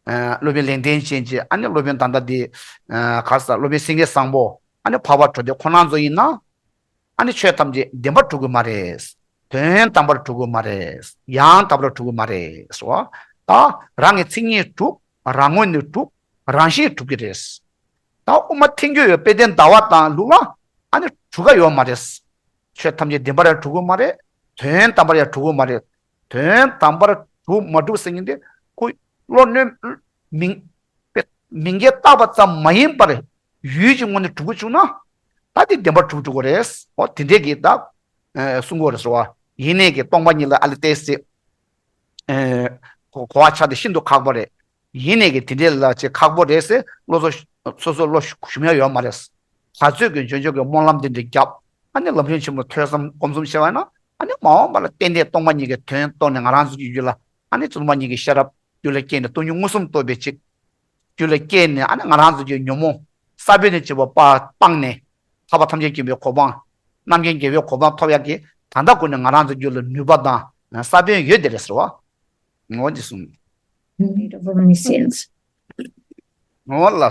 ཨ་སློབ་དཔོན་ལེགས་ལྡན་འབྱེད་ཀྱི་ཨ་ནི་སློབ་དཔོན་ད་ལྟ་འདི། ཨ་ག་ཟེར་སློབ་དཔོན་སེང་གེ་བཟང་པོ་ཨ་ནི་འཕགས་པ་གྲོལ་སྡེ་ཁོ་རང་ཚོ་ཡིན་ན། ཨ་ནི་ཆོས་ཐམས་ཅད་བདེན་པར་གྲུབ་ཀྱི་མ་རེད། དོན་དམ་པར་གྲུབ་ཀྱི་མ་རེད། ཡང་དག་པར་གྲུབ་ཀྱི་མ་རེད་ཟེར་བ། ད་རང་གི་མཚན་ཉིད་གྲུབ། རང་ངོས་ནས་གྲུབ། རང་བཞིན་གྲུབ་ཀྱི་རེད། ད་དབུ་མ་ཐལ་འགྱུར་བའི་དཔེ་དོན་ཟླ་བ་དང་ལུགས་ལ་ཨ་ནི་གྲུབ་ཀ་ཡོད་མ་རེད། ཆོས་ཐམས་ཅད་བདེན་པར་ཡང་གྲུབ་ཀྱི་མ་རེད། དོན་དམ་པར་ཡང་གྲུབ་ཀྱི་མ་རེད། དོན་དམ་པར་གྲུབ་མ་གྲུབ་ཟེར་མཁན་དེ་ཁོ་བློ་གནོན་མིང་། མིང་གིས་བཏགས་པ་ཙམ་མ་ཡིན་པར་ཡུལ་གྱི་ངོས་ནས་གྲུབ་ཀྱི་བྱུང་ན་ད་དེ་བདེན་པར་གྲུབ་འགྲོ་གི་རེད། འོ་དེ་འདྲས་ཀྱི་ད་གསུང་གི་རེད་ཟེར་བ། ཡེ་ནས་ཀྱི་སྟོང་པ་ཉིད་ལ་ཨ་ལི་ཏེ་སི། ཨེ། གོ་གོ་བ་ཆགས་ཏེ་ཤིན་ཏུ་ཁག་པོ་རེད། ཡེ་ནས་ཀྱི་དེ་འདྲས་ལ་ཅིག་ཁག་པོ་རེད་ཟེར་བློ་བཟོ་སོ་སོ་བློ་ཞུམ་ཡ་ཡོད་མ་རེད། ག་ཚོད་ཀྱི་འཇོན་འཇོན་གྱི་སྨོན་ལམ་དེ་འདྲ་བརྒྱབ། ཨ་ནི་ལམ་རིམ་ཆེན་མོ་ཐོས་བསམ་སྒོམ་གསུམ་བྱས་པ་ན་ཨ་ནི་མ་འོངས་པ་ལ་ཏན་ཏན་སྟོང་པ་ཉིད་ཀྱི་དོན་རྟོགས་ནས་ང་རང་ཚོ་གི་རྒྱུད་ལ་ཨ་ནི་སྟོང་པ་ཉིད་ཀྱི་ཤེས་རབ་རྒྱུད་ལ་སྐྱེས་ནས་སྟོང་ཉིད་མངོན་སུམ་རྟོགས་པའི་ཅིག་རྒྱུད་ལ་སྐྱེས་ནས་ཨ་ནི་ང་རང་ཚོ་གི་ཉོན་མོངས་ས་བོན་ནས་སྐྱེས་པ་པ་སྤངས་ནས་ཐར་པ་ཐམས་ཅད་མཁྱེན་པའི་གོ་འཕང་། རྣམ་མཁྱེན་རྒྱལ་བའི་གོ་འཕང་ཐོབ་ཡག་གི་ད་ལྟ་ཀུན་ནས་ང་རང་ཚོ་རྒྱུད་ལ་ནུས་པ་དང་ས་བོན་ཡོད་དེ་རེད་ཟེར་བ། ངོ་འདི་གསུངས། Made of only sins. ངོ་ལ།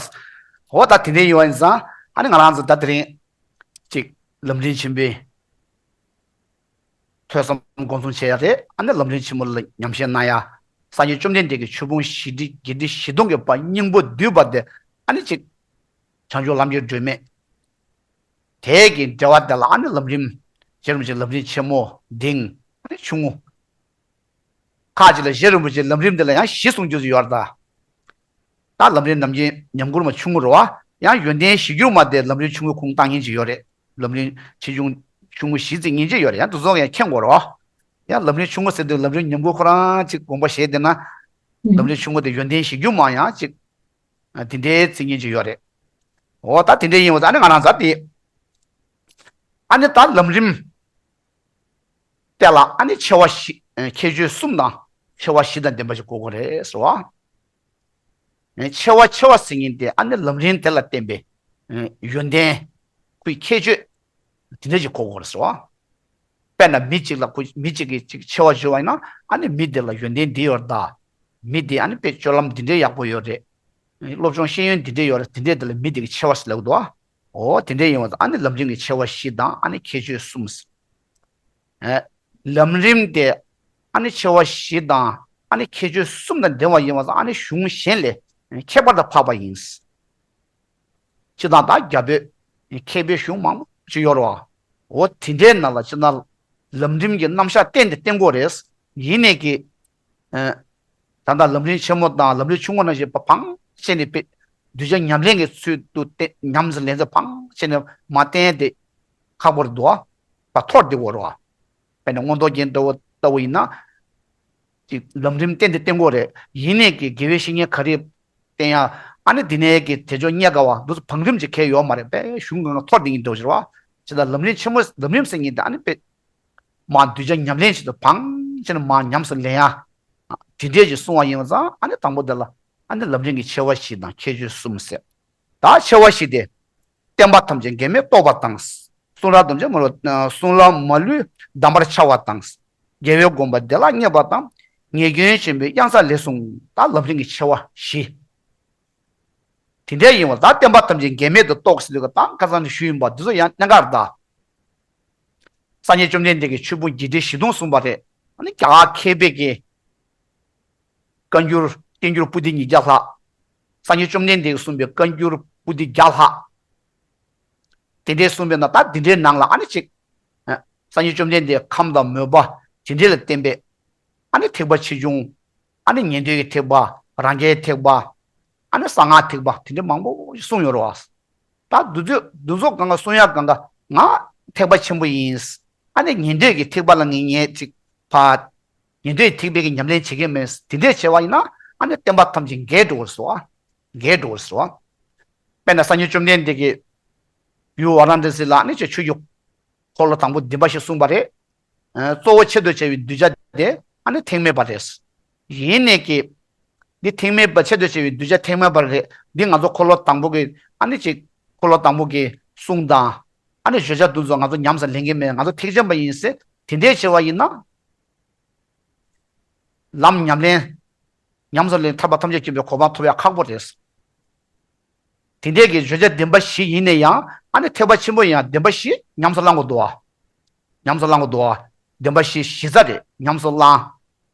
འོ་ད་དེ་འདྲའི་ཡོད་ཡིན་ཙང་ཨ་ནི་ང་རང་ཚོ་ད་དེ་རིང་ཅིག་ལམ་རིམ་ཆེན་པོའི་ཐོས་བསམ་སྒོམ་གསུམ་བྱེད་ཡ་རེད། ཨ་ནི་ལམ་རིམ་ཆེན་མོ་ལ་ཉམས་བཞེས་གནང་ཡ། སངས་རྒྱས་བཅོམ་ལྡན་འདས་ཀྱི་ཆོས་ཕུང་བཞི་ཁྲི་བརྒྱད་ཁྲི་བཞི་སྟོང་གི་བར་སྙིང་པོ་བསྡུས་པ་དེ་ཨ་ནི་ཅིག་ བྱང་ཆུབ་ལམ་གྱི་སྒྲོན་མེ། དེ་གི་འབྲེལ་བ་དེ་ལ་ཨ་ནི་ལམ་རིམ། རྗེ་རིན་པོ་ཆེ་ལམ་རིམ་ཆེན་མོ། འདིང་། ཨ་ནི་ཆུང་ངུ། ཁ་ཅིག་ལ་རྗེ་རིན་པོ་ཆེ་ལམ་རིམ་འདི་ལ་ཡང་བཞི་གསུང་རྒྱུ་ཡོད་རེད་ད། ད་ལམ་རིམ་ནམ་རྒྱུན་ཉམས་མགུར་མ་ཆུང་ངུ་རེད་བ། ཡང་ཡོན་ཏན་གཞིར་གྱུར་མ་དེ་ལམ་རིམ་ཆུང་ངུ་ཁུངས་བཏགས་མཁན་ཅིག་ཡོད་རེད། ལམ་རིམ་ཆེ་ཆུང་ཆུང་ངུ་བཞི་བརྩི་མཁན་ཅིག་ཡོད་རེད། ཡང་དེ་ཚོ་ཡང་མཁྱེན་དགོས་རེད་བ། ཡང་ལམ་རིམ་ཆུང་ངུ་ཟེར་དུས་ལམ་རིམ་ཉམས་མགུར་ཁོ་རང་ཅིག་དགོངས་པ་བཞེས་བསྡད་ན། ལམ་རིམ་ཆུང་ངུ་དེ་ཡོན་ཏན་གཞིར་གྱུར་མ་ཡང་ཅིག་དེ་འདྲའི་བརྩི་མཁན་ཅིག་ཡོད་རེད། འོ་ད་དེ་འདྲའི་ཡིན་བ་ད་ཨ་ནི་ང་རང་ཚོ་དེ། ཨ་ནི་ད་ལམ་རིམ་དེ་ལ་ཨ་ནི་ཆེ་བ་བཞི། ཁྱད་ཆོས་གསུམ་དང་ཆེ་བ་བཞི་དང་ལྡན་པ་ཞིག་དགོས་ཀྱི་རེད་ཟེར་བ། ཆེ་བ་ཆེ་བ་ཟེར་མཁན་དེ་ཨ་ནི་ལམ་རིམ་དེ་ལ་བརྟེན་པའི་ཡོན་ཏན། ཁོའི་ཁྱད་ཆོས་དེ་འདྲ་ཞིག་དགོས་ཀྱི་རེད་ཟེར་བ། དཔེར་ན་མི་གཅིག་ལ་ཁོ་མི་གཅིག་གིས་གཅིག་ཆེ་བ་བརྗོད་པ་ཡིན་ན་ཨ་ནི་མི་དེ་ལ་ཡོན་ཏན་འདི་ཡོད་རེད་ད། མི་དེ་ཨ་ནི་དཔེ་སྤྱོད་ལམ་འདི་འདྲའི་ཡག་པོ་ཡོད་རེད། སློབ་སྦྱོང་ཤེས་ཡོན་འདི་འདྲའི་ཡོད་རེད། དེ་འདྲའི་དེ་ལ་མི་དེ་གི་ཆེ་བ་ཟེར་ལབ་འདུག་ཨ། འོ་དེ་འདྲའི་ཡིན་བ་ཨ་ནི་ལམ་རིམ་གྱི་ཆེ་བ་བཞི་དང་ཨ་ནི་ཁྱད་ཆོས་གསུམ། ཨེ། ལམ་རིམ་དེ་ཨ་ནི་ཆེ་བ་བཞི་དང་ཨ་ནི་ཁྱད་ཆོས་གསུམ་དང་ལྡན་པ་ཡིན་བ་ཨ་ནི་གཞུང་གཞན་ལས་ཁྱད་པར་དུ་འཕགས་པ་ཡིན། སྤྱིར་བཏང་ད་རྒྱ་བོད་མཁས་པའི་གཞུང་མང་པོ་ཅིག་ཡོད་རེད་བ། འོ་དེ་འདྲའི་ནང་ལ་སྤྱིར་ན་ལམ་རིམ་གྱི་རྣམ་གཞག་གཏན་དུ་བསྟན་དགོས་རེད། ཡིན་ནའི་གི། ཨ། ད་ལྟ་ལམ་རིམ་ཆེན་མོ་དང་ལམ་རིམ་ཆུང་ངུ་ནང་བཞིན་པ་ཕངས་བྱས་ནས་དཔེ་གདུལ་བྱ་ཉམས་ལེན་གྱི་ཚུལ་དུ་བསྟན། ཉམས་སུ་ལེན་ཚུལ་ཕངས་བྱས་ནས་མ་བསྟན་དེ་ཁག་པོ་རེད་འདུག་བ། ཐོར་བསྡད་དགོས་རེད་བ། དཔེར་ན་མངོན་རྟོགས་རྒྱན་ལྟ་བུ་ལྟ་བུ་ཡིན་ན། ཅིག་ལམ་རིམ་གཏན་དུ་བསྟན་དགོས་རེད། ཡིན་ནའི་གི་དགེ་བའི་བཤེས་གཉེན་ག་རེ་བསྟན་ཡ། ཨ་ནི་འདི་ནས་གི་དེ་ཕྱོགས་རྙེད་དཀའ་བ་འདུག་ཕངས་རིམ་ཅིག་གལ་ཡོད་མ་རེད། དཔེ་གཞུང་གང་ག་ཐོར་བསྡད་ཀྱི་འདུག་ཟེར་བ། ཅི་ལྟར་ལམ་རིམ་ཆེན་མོ་ལམ་རིམ་ཟེར་མཁན་དེ་ཨ་ནི་དཔེ་མར་གདུལ་བྱ་ཉམས་ལེན་བྱེད་དུ་ཕངས་བྱས་ནས་མར་ཉམས་སུ་ལེན་ཡ། དེ་འདྲས་ཅིག་གསུང་བ་ཡིན་པ་ཙང་ཨ་ནི་དང་པོ་དེ་ལ་ཨ་ནི་ལམ་རིམ་གྱི་ཆེ་བ་བཞི་དང་ཁྱད་ཆོས་གསུམ་ཟེར། ད་ཆེ་བ་བཞི་དེ། བསྟན་པ་ཐམས་ཅད་འགལ་མེད་རྟོགས་པ་དང་། གསུང་རབ་ཐམས་ཅད་མ་ལུས། གསུང་རབ་མ་ལུས་གདམས་པར་འཆར་བ་དང་། རྒྱལ་བའི་དགོངས་པ་བདེ་བླག་རྙེད་པ་དང་། ཉེས་སྐྱོན་ཆེན་པོའི་གཡང་ས་ལས་གསུངས། ད་ལམ་རིམ་གྱི་ཆེ་བ་བཞི། དེ་འདྲ་ཡིན་པ་ད་བསྟན་པ་ཐམས་ཅད་འགལ་མེད་དུ་རྟོགས་ཟེར་དུས་ཀ་ད་ཁ་སང་ནས་ཞུས་ཡིན་པ་འདི་ཚོ་ཡང་གནད་འགག་རེད་ད། སངས་རྒྱས་བཅོམ་ལྡན་འདས་ཀྱིས་ཆོས་ཕུང་བརྒྱད་ཁྲི་བཞི་སྟོང་གསུངས་པ་རེད། ཨ་ནི་རྒྱ་གར་མཁས་པའི་གི་བཀའ་འགྱུར་བསྟན་འགྱུར་པོ་ཏི་ཉིས་བརྒྱ་ལྷག་སངས་རྒྱས་བཅོམ་ལྡན་འདས་ཀྱིས་གསུངས་པའི་བཀའ་འགྱུར་པོ་ཏི་བརྒྱ་ལྷག་དེ་འདྲའི་གསུངས་པའི་ནང་ད་འདི་འདྲའི་ནང་ལ་ཨ་ནི་ཅིག་ཨ། སངས་རྒྱས་བཅོམ་ལྡན་འདས་ཁམས་དང་མོས་པ་དེ་འདྲའི་ལ་བརྟེན་པའི་ཨ་ནི་ཐེག་པ་ཆེ་ཆུང་། ཨ་ནི་ཉན་ཐོས་ཀྱི་ཐེག་པ། རང་རྒྱལ་ཐེག་པ། ཨ་ནི་གསང་སྔགས་ཐེག་པ་དེ་འདྲའི་མང་པོ་ཞིག་གསུངས་ཡོད་རེད་བ། ད་འདི་ཚོ་འདི་ཚོ་གང་ག་གསུང་ཡག་གང་ག་ང་ཐེག་པ་ཆེན་པོ་ཡིན། ཨ་ནི་ཉན་ཐོས་ཀྱི་ཐེག་པ་ལ་ངས་ངས་ཅིག་ཕ། ཉན་ཐོས་ཐེག་པའི་གི་ཉམས་ལེན་བྱེད་ཀྱི་མེད། དེ་འདྲས་བྱས་པ་ཡིན་ན་ཨ་ནི་བསྟན་པ་ཐམས་ཅད་འགལ་འགྲོ་བར་སོ། འགལ་འགྲོ་བར་སོ། དཔེར་ན་སངས་རྒྱས་བཅོམ་ལྡན་འདས་ཀྱིས་ཡུལ་ཝཱ་ར་ཎཱ་སི་ལ་ཨ་ནི་ཆོས་ཆོས་ཀྱི་འཁོར་ལོ་དང་པོ་བདུན་པ་ཞིག་གསུངས་པ་རེད། ཨ། གཙོ་བོ་ཆེད་དུ་བྱ་བའི་གདུལ་བྱ་དེ་ཨ་ནི་ཐེག་དམན་པ་རེད། ཡིན་ནའི་གི། འདི་ཐེག་དམན་པ་ཆེད་དུ་བྱ་བའི་གདུལ་བྱ་ཐེག་དམན་པ་རེད། འདི་ང་ཚོ་འཁོར་ལོ་དང་པོ་གི་ཨ་ནི་ཅིག་འཁོར་ལོ་དང་པོ་གི་གསུང་དང་། ཨ་ནི་བརྗོད་བྱ་འདི་ཚོ་ང་ཚོ་ཉམས་སུ་ལེན་གྱི་མེད། ང་ཚོ་ཐེག་ཆེན་པ་ཡིན་ཟེར་དེ་འདྲའི་བྱས་པ་ཡིན་ན། ལམ་ཉམས་ལེན། ཉམས་སུ་ལེན་ཐར་པ་ཐམས་ཅད་མཁྱེན་པའི་གོ་འཕང་ཐོབ་ཡག་ཁག་པོ་རེད། དེ་འདྲའི་གི་བརྗོད་བྱ་བདེན་པ་བཞི་ཡིན་ན་ཡང་ཨ་ནི་ཐེག་པ་ཆེན་པོ་ཡང་བདེན་པ་བཞི་ཉམས་སུ་བླང་དགོས་འདུག་བ། ཉམས་སུ་བླང་དགོས་འདུག་བ། བདེན་པ་བཞི་གཞི་རྩ་རེད། ཉམས་སུ་བླང་།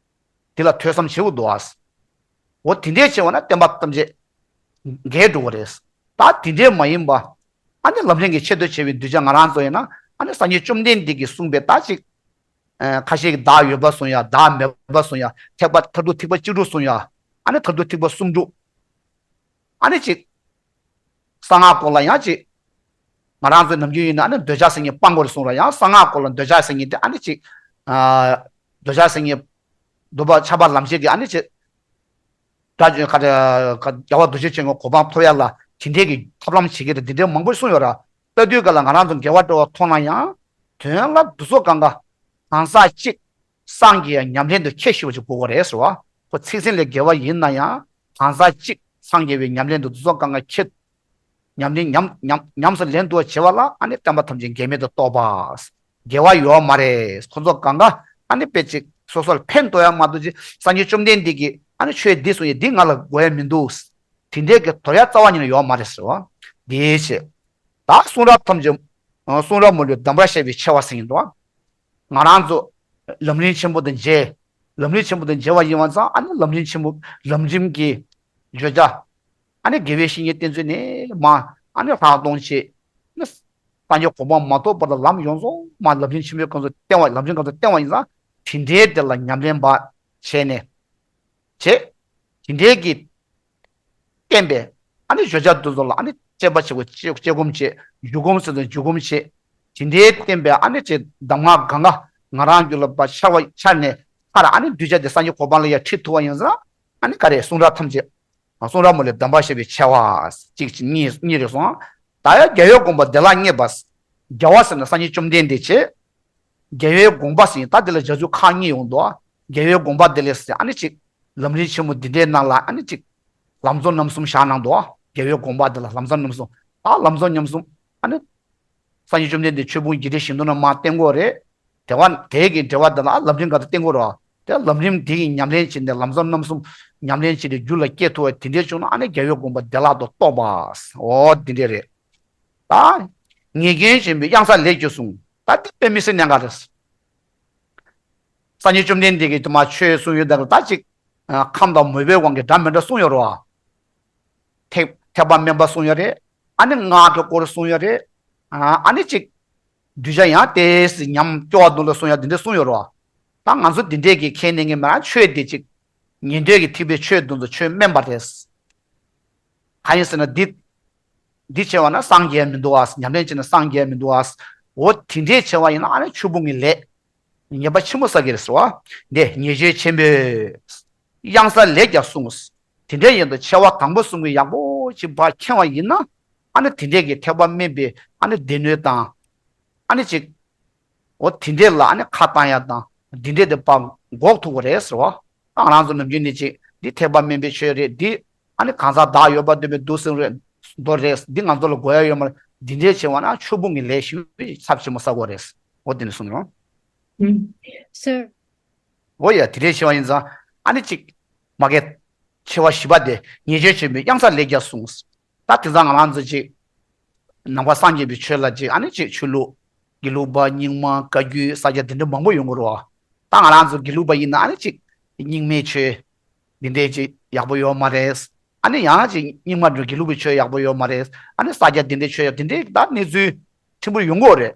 དེ་ལ་ཐོས་བསམ་བྱེད་དགོས་འདུག་བ། འོ་དེ་འདྲའི་བྱས་པ་ན་བསྟན་པ་ཐམས་ཅད་འགལ་འགྲོ་གི་རེད། ད་དེ་འདྲའི་མ་ཡིན་པ། ཨ་ནི་ལམ་རིམ་གྱི་ཆེད་དུ་བྱ་བའི་གདུལ་བྱ་ང་རང་ཚོ་ཡིན་ན་ཨ་ནི་སངས་རྒྱས་བཅོམ་ལྡན་འདས་ཀྱིས་གསུངས་པའི་ད་ཅིག་ཁ་ཤས་ཀྱིས་བདག་ཡོད་པ་གསུང་ཡ། བདག་མེད་པ་གསུང་ཡ། ཐེག་པ་མཐར་ཐུག་ཐེག་པ་བཅུ་དྲུག་གསུང་ཡ། ཨ་ནི་མཐར་ཐུག་ཐེག་པ་སུམ་ཅུ། ཨ་ནི་ཅིག་གསང་སྔགས་སྐོར་ལ་ཡང་ཅིག་ང་རང་ཚོའི་ནམ་རྒྱུན་ཡིན་ན་ཨ་ནི་འདོད་ཆགས་ཟེར་མཁན་སྤང་དགོས་རེད་གསུང་ར། ཡང་གསང་སྔགས་སྐོར་ལ་འདོད་ཆགས་ཟེར་མཁན་དེ་ཨ་ནི་ཅིག་ཨ། འདོད་ཆགས་ཟེར་མཁན། འདོད་པ་ཆགས་པ་ལམ་བྱེད་ཀྱི་ཨ་ནི་ཅིག་སྒྲ་བརྗོད་ཁ་ཁ་རྒྱལ་བ་རྡོ་རྗེ་འཆང་གི་གོ་འཕང་ཐོབ་ཡ་ལ་དེ་འདྲས་ཀྱི་ཐབས་ལམ་བྱེད་ཀྱི་རེད། དེ་འདྲས་མང་པོ་གསུངས་ཡོད་ར། ལྟ་དུས་ག་ལ་ང་རང་ཚོ་འགལ་བ་འགྲོ་བ་མཐོང་ན་ཡང་དོན་ལ་འདི་ཚོ་གང་ག་གང་ཟག་གཅིག་སངས་རྒྱས་ཉམས་ལེན་དུ་ཁྱེད་ཤེས་པ་ཅིག་དགོས་ཀྱི་རེད་ཟེར་བ། ཁོ་ཚིག་ཟིན་ལས་འགལ་བ་ཡིན་ན་ཡང་གང་ཟག་གཅིག་སངས་རྒྱས་པའི་ཉམས་ལེན་དུ་འདི་ཚོ་གང་ག་ཁྱེད་ཉམས་ལེན་ཉམས་ཉམས་ཉམས་སུ་ལེན་ཐུབ་པ་བྱེད་པ་ལ་ཨ་ནི་བསྟན་པ་ཐམས་ཅད་འགལ་མེད་དུ་རྟོགས་པ། འགལ་བ་ཡོད་མ་རེད། ཁོ་ཚོ་གང་ག་ཨ་ནི་དཔེ་ཅིག་སོ་སོར་ཕན་ཐོགས་ཡ་མ་གཏོགས་ཅིག་སངས་རྒྱས་བཅོམ་ལྡན་འདས་ཀྱིས་ཨ་ནི་ཆོས་འདི་གསུངས་ཡ་འདི་ང་ལ་དགོས་ཡ་མི་འདུག་དེ་འདྲས་ཀྱི་དོར་ཡ་རྩ་བ་ཉིད་ནས་ཡོད་མ་རེད་ཟེར་བ། འདིའི་ཕྱིར། ད་གསུང་རབ་ཐམས་ཅད། གསུང་རབ་མ་ལུས་གདམས་པར་བཤད་པའི་ཆེ་བ་ཟེར་གྱི་འདུག་ང་རང་ཚོ་ལམ་རིམ་ཆེན་པོ་དང་མཇལ། ལམ་རིམ་ཆེན་པོ་དང་མཇལ་བ་ཡིན་པ་ཙང་ཨ་ནི་ལམ་རིམ་ཆེན་པོ་ལམ་རིམ་གྱི་བརྗོད་བྱ། ཨ་ནི་དགེ་བའི་བཤེས་གཉེན་བསྟེན་ཚུལ་ནས་མ། ཨ་ནི་ལྷག་མཐོང་བྱེད། ཨ་ནི་སངས་རྒྱས་གོ་འཕང་མ་ཐོབ་བར་ལ་ལམ་ཡོངས་རྫོགས་མ་ལམ་རིམ་ཆེན་མོའི་སྐབས་སུ་བསྟན་པ་ལམ་རིམ་སྐབས་སུ་བསྟན་པ་ཡིན་ཙང་དེ་འདྲའི་དེ་ལ་ཉམས་ལེན་པ་བྱས་ནས་བྱེད། དེ་འདྲའི་གི་བསྟན་པའི་ཨ་ནི་བརྗོད་བྱ་དེ་ཚོ་ལ་ཨ་ནི་དཔྱད་པ་བྱེད་དགོས། དཔྱད་དཔྱད་སྒོམ་བྱེད། རྒྱུད་སྒོམ་ཟེར་ན་རྒྱུད་སྒོམ་བྱེད། དེ་འདྲའི་བསྟན་པའི་ཨ་ནི་ཅིག་གདམས་ངག་གང་ག་ང་རང་རྒྱུད་ལ་ཕར་འཆར་བ་འཆར་ནས་མཐར་ཨ་ནི་གདུལ་བྱ་དེ་སངས་རྒྱས་གོ་འཕང་ལ་ཡར་ཁྲིད་ཐུབ་པ་ཡིན་ཙང་ཨ་ནི་ག་རེ་གསུང་རབ་ཐམས་ཅད། གསུང་རབ་མོ་ལས་གདམས་པ་བཤད་པའི་ཆེ་བ། གཅིག་གཅིག་གཉིས་གཉིས་རེ་གསུངས། ད་ཡང་རྒྱལ་བའི་དགོངས་པ་བདེ་བླག་བརྙེས་པ། རྒྱལ་བ་ཟེར་ན་སངས་རྒྱས་བཅོམ་ལྡན་འདས་བྱས། རྒྱལ་བའི་དགོངས་པ་ཟེར་ད་དེ་ལ་རྒྱ་མཚོ་ཁག་གཉིས་ཡོང་འདུག་རྒྱལ་བའི་དགོངས་པ་བདེ་ལེགས་ཟེར་ཨ་ནི་གཅིག་ལམ་རིམ་ཆེན་མོ་འདི་འདྲའི་ནང་ལ་ཨ་ནི་གཅིག་ལམ་གཙོ་རྣམ་གསུམ་བཞག་གནང་འདུག་རྒྱལ་བའི་དགོངས་པ་འདི་ལ་ལམ་གཙོ་རྣམ་གསུམ། ད་ལམ་གཙོ་རྣམ་གསུམ་ཨ་ནི། སངས་རྒྱས་བཅོམ་ལྡན་འདས་ཆོས་ཕུང་བརྒྱད་ཁྲི་བཞི་སྟོང་ན་མར་བསྟན་གོ་རེད། དེ་བ་དེ་གི་འགྲེལ་བ་འདི་ལ་ལམ་རིམ་ག་ཚོད་བསྟན་གོ་རེད། དེ་ལམ་རིམ་དེ་གི་ཉམས་ལེན་བྱས་ནས་ལམ་གཙོ་རྣམ་གསུམ་ཉམས་ལེན་བྱས་ཏེ་རྒྱུད་ལ་སྐྱེ་ཐུབ་པ་དེ་འདྲའི་བྱུང་ན་ཨ་ནི་རྒྱལ་བའི་དགོངས་པ་བདེ་བླག་ཏུ་རྟོགས་པ། འོ་དེ་འདྲས་རེད། ད་ངེས་འབྱུང་ཆེན་པོའི་གཡང་ས་ལེགས་ཀྱིས་གསུངས། ད་འདི་དཔེ་མི་སྲིད་གནད་འགག་རེད། སངས་རྒྱས་བཅོམ་ལྡན་འདས་ཀྱིས་དུ་མ་ཆོས་གསུངས་ཡོད་ད་ད་ཅིག་ཁམས་དང་མོས་པའི་དབང་གིས་འདྲ་མི་འདྲ་གསུངས་ཡོད་རེད་བ། ཐེག་ཐེག་པ་དམན་པ་གསུངས་ཡོད་རེད། ཨ་ནི་སྔགས་ཀྱི་སྐོར་གསུངས་ཡོད་རེད། ཨ་ནི་ཅིག་གདུལ་བྱ་ཡང་དེས་ཉམས་སྐྱོ་བ་དུ་ལ་གསུངས་ཡ་འདི་འདྲ་གསུངས་ཡོད་རེད་བ། ད་ང་ཚོ་འདི་འདྲས་ཀྱི་ཁས་ལེན་གྱི་མ་རང་ཆོས་འདི་ཅིག་ཉན་ཐོས་ཀྱི་ཐེག་པའི་ཆོས་འདི་ཚོ་ཆོས་དམན་པ་རེད། གང་ཡིན་ཟེར་ན་འདི། འདི་བྱས་པ་ན་སངས་རྒྱས་མི་འདུག་ཨ། ཉམས་ལེན་བྱས་ན་སངས་རྒྱས་མི་འདུག་ཨ། འོ་དེ་འདྲས་བྱས་པ་ཡིན་ན་ཨ་ནི་ཆོས་ཕུང་གི་ལས་ཉེས་པ་ཆེན་པོ་བསགས་ཀྱི་རེད་ཟེར་བ། འདི་ཉེས་སྤྱོད་ཆེན་པོས་གཡང་ས་ལེགས་ཀྱང་གསུངས། དེ་འདྲས་ཡིན་དུ་ཆེ་བ་དང་པོ་གསུང་གི་ཡག་པོ་ཅིག་ཕར་མཁྱེན་པ་ཡིན་ན་ཨ་ནི་དེ་འདྲས་ཀྱི་ཐེག་པ་དམན་པའི་ཨ་ནི་སྡེ་སྣོད་དང་། ཨ་ནི་ཅིག་འོ་དེ་འདྲས་ལ་ཨ་ནི་ཁ་བཏང་ཡ་དང་དེ་འདྲས་དེ་ཕར་འགོག་ཐུབ་ཀྱི་རེད་ཟེར་བ། ང་རང་ཚོ་ནམ་རྒྱུན་ནས་ཅིག་འདི་ཐེག་པ་དམན་པའི་ཆོས་རེད། འདི་ཨ་ནི་གང་ཟག་བདག་ཡོད་པ་འདོད་པའི་འདུག་སེམས་རེད། མདོ་རེད། འདི་ང་ཚོ་ལ་དགོས་ཡ་ཡོད་མ་རེད། འདི་འདྲས་བྱས་པ་ན་ཆོས་ཕུང་གི་ལས་ཞིག་ཚབས་ཆེན་པོ་བསགས་ཀྱི་རེད། འོ་དེ་ནས་གསུངས་རོགས། ཨུམ། སོ། འོ་ཡ་དེ་འདྲས་བྱས་པ་ཡིན་ཙང་ཨ་ནི་ཅིག་མ་གི་ཆེ་བ་བཞི་པ་དེ་ཉེས་སྤྱོད་ཆེན་པོས་གཡང་ས་ལེགས་ཀྱང་གསུངས། ད་དེང་སང་ང་རང་ཚོ་ཅིག་ནང་པ་སངས་རྒྱས་པའི་ཆོས་ལ་ཅིག་ཨ་ནི་ཅིག་ཆོས་ལུགས་དགེ་ལུགས་པ་རྙིང་མ་བཀའ་བརྒྱུད་ས་སྐྱ་དེ་འདྲ་མང་པོ་ཡོང་གི་རེད་བ། ད་ང་རང་ཚོ་དགེ་ལུགས་པ་ཡིན་ན་ཨ་ནི་ཅིག་རྙིང་མའི་ཆོས་འདི་འདྲས་ཅིག་ཡག་པོ་ཡོད་མ་རེད། ཨ་ནི་ཡང་ཅིག་རྙིང་མ་འགྲོ་དགེ་ལུགས་པའི་ཆོས་ཡག་པོ་ཡོད་མ་རེད། ཨ་ནི་ས་སྐྱ་འདི་འདྲའི་ཆོས་ཡག་འདི་འདྲའི་ད་གནས་ཚུལ་ཕྲན་བུ་ཡོང་གི་རེད།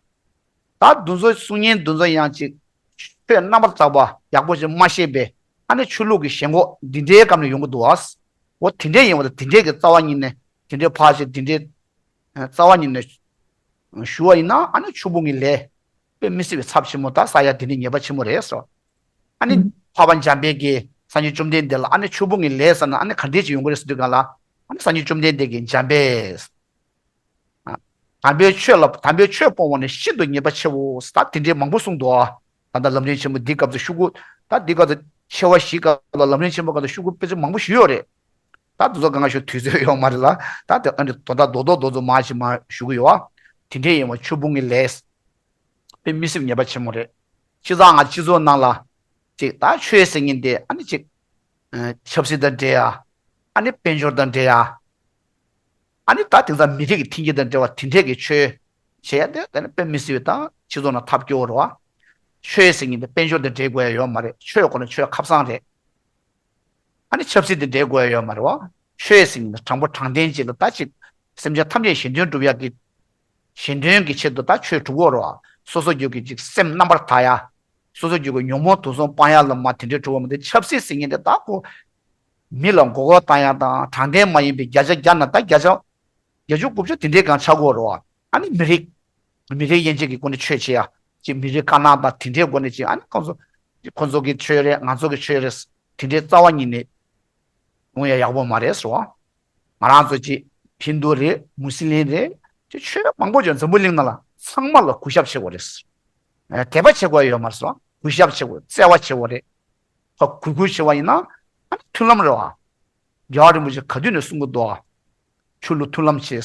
ད་འདི་ཚོ་གསུང་མཁན་འདི་ཚོ་ཡང་ཅིག་ཆོས་རྣམ་པར་དག་པ་ཡག་པོ་ཞིག་མ་ཤེས་པས་ཨ་ནི་ཆོས་ལུགས་ཀྱི་ཞེན་ཁོག་འདི་འདྲའི་སྐབས་ནས་ཡོང་གི་འདུག་ཨ། འོ་དེ་འདྲའི་ཡིན་པ་དང་དེ་འདྲའི་གི་རྩ་བ་ཉིད་ནས་དེ་འདྲའི་ཕར་ཞིག་དེ་འདྲའི་རྩ་བ་ཉིད་ནས་ཞུ་བ་ཡིན་ན་ཨ་ནི་ཆོས་ཕུང་གི་ལས་དཔེ་མི་སྲིད་པའི་ཚབས་ཆེན་མོ་ད་ས་ཡ་དེ་འདྲའི་ཉེས་པ་ཆེན་མོ་རེད་ཟེར། ཨ་ནི་འཕགས་པ་འཇམ་དཔལ་གྱིས་སངས་རྒྱས་བཅོམ་ལྡན་འདས་ལ་ཨ་ནི་ཆོས་ཕུང་གི་ལས་ཟེར་ན་ཨ་ནི་ག་འདྲས་ཅིག་ཡོང་གི་རེད་ཟེར་དུས་གང་ལ་ཨ་ནི་སངས་རྒྱས་བཅོམ་ལྡན་འདས་ཀྱིས་འཇམ་དཔལ། དམ་པའི་ཆོས་ལ་དམ་པའི་ཆོས་སྤོང་བ་ནི་ཤིན་ཏུ་ཉེས་པ་ཆེའོ། ད་དེ་འདྲའི་མང་པོ་གསུངས་འདུག་ད་ལྟ་ལམ་རིམ་ཆེན་མོ་འདི་སྐབས་སུ་ཤོག་གུ། ད་འདི་སྐབས་སུ་ཆེ་བ་བཞིའི་སྐབས་ལ་ལམ་རིམ་ཆེན་མོ་སྐབས་སུ་ཤོག་གུ་དཔེ་ཆ་མང་པོ་ཞུས་ཡོད་རེད། ད་དེ་ཚོ་གང་ག་ཞུ་དུས་ཚོད་ཡོད་མ་རེད་ལ། ད་དེ་ཨ་ནི་དོན་དག་རྡོག་རྡོག་རྡོག་རྡོག་མ་ཞིག་མ་ཞུ་གི་ཡོད་བ། དེ་འདྲའི་ཡིན་བ་ཆོས་ཕུང་གི་ལས་དཔེ་མི་སྲིད་ཉེས་པ་ཆེན་མོ་རེད། སྤྱི་ཚོགས་ང་སྤྱི་ཚོགས་ནང་ལ་ཅིག་ད་ཆོས་ཟེར་མཁན་དེ་ཨ་ནི་ཅིག་ཆབ་སྲིད་དང་འབྲེལ་ཡ། ཨ་ནི་དཔལ་འབྱོར་དང་འབྲེལ་ཡ། ཨ་ནི་ད་དེང་སང་མི་རིགས་ཀྱི་མཐུན་རྐྱེན་དང་འབྲེལ་བ་དེ་འདྲས་ཀྱི་ཆོས་བྱེད་ཡ་དེ་ད་ནི་དཔེ་མི་སྲིད་པའི་ད་སྤྱི་ཚོགས་ནང་ཐབས་སྐྱོ་བོ་རེད་བ། ཆོས་ཟེར་མཁན་དེ་དཔལ་འབྱོར་དང་འབྲེལ་དགོས་ཡ་ཡོད་མ་རེད། ཆོས་ཁོ་ན་ཆོས་ཁ་བཟང་རེད། ཨ་ནི་ཆབ་སྲིད་དེ་འབྲེལ་དགོས་ཡ་ཡོད་མ་རེད་བ། ཆོས་ཟེར་མཁན་དེ་དྲང་པོ་དྲང་བདེན་ཅིག་ལ་ད་ཅིག་སེམས་ཅན་ཐམས་ཅད་གཞན་དོན་སྒྲུབ་ཡ་གི་གཞན་དོན་གྱི་ཆེད་དུ་ད་ཆོས་སྒྲུབ་དགོས་རེད་བ། སོ་སོ་རྒྱུད་ཀྱི་ཅིག་སེམས་རྣམ་པར་དག་ཡ། སོ་སོ་རྒྱུད་ཀྱི་ཉོན་མོངས་དུག་གསུམ་སྤང་ཡ་ལ་མ་དེ་འདྲའི་གྲུབ་པ་མ་དེ་ཆབ་སྲིད་ཟེར་མཁན་དེ་ད་ཁོ་མི་ལ་མགོ་སྐོར་བཏང་ཡ་དང་དྲང་བདེན་མ་ཡིན་པའི་བརྒྱ་ཆ་བརྒྱ་ན་ད་བརྒྱ་ཆ་བརྒྱད་ཅུ་དགུ་བཅུ་དེ་འདྲའི་གང་ཆགས་ཀྱི་ཡོད་རེད་བ། ཨ་ནི་མི་རིགས་མི་རིགས་དབྱེ་འབྱེད་ཀྱི་སྒོ་ནས་ཆོས་བྱེད་ཡ་ཅིག་མི་རིགས་དཀར་ནག་དང་དེ་འདྲའི་སྒོ་ནས་ཅིག་ཨ་ནི་ཁོང་ཚོ་ཁོང་ཚོ་གི་ཆོས་རེད། ང་ཚོ་གི་ཆོས་རེད། དེ་འདྲའི་རྩ་བ་ཉིད་ནས་ཡོང་ཡ་ཡག་པོ་མ་རེད་ཟེར་བ། ང་རང་ཚོ་ཅིག་ཧིན་རྡུ་རེད། མུ་སི་ལིམ་རེད། ཅིག་ཆོས་མང་པོ་ཅིག་འཛམ་བུ་གླིང་ནང་ལ་ཚང་མ་ལ་གུས་ཞབས་བྱེད་དགོས་རེད། ཨ་དད་པ་བྱེད་དགོས་ཡ་ཡོད་མ་རེད་ཟེར་བ། གུས་ཞབས་བྱེད་དགོས། བརྩེ་བ་བྱེད་དགོས་རེད། ཧ་གུས་གུས་བྱེད་པ་ཡིན་ན་ཨ་ནི་མཐུན་ལམ་རེད་བ། རྒྱལ་བ་རིན་པོ་ཆེ་ག་དུས་ནས་གསུང་གི་འདུག་ཨ། ཆོས་ལུགས་མཐུན་ལམ་བྱེད།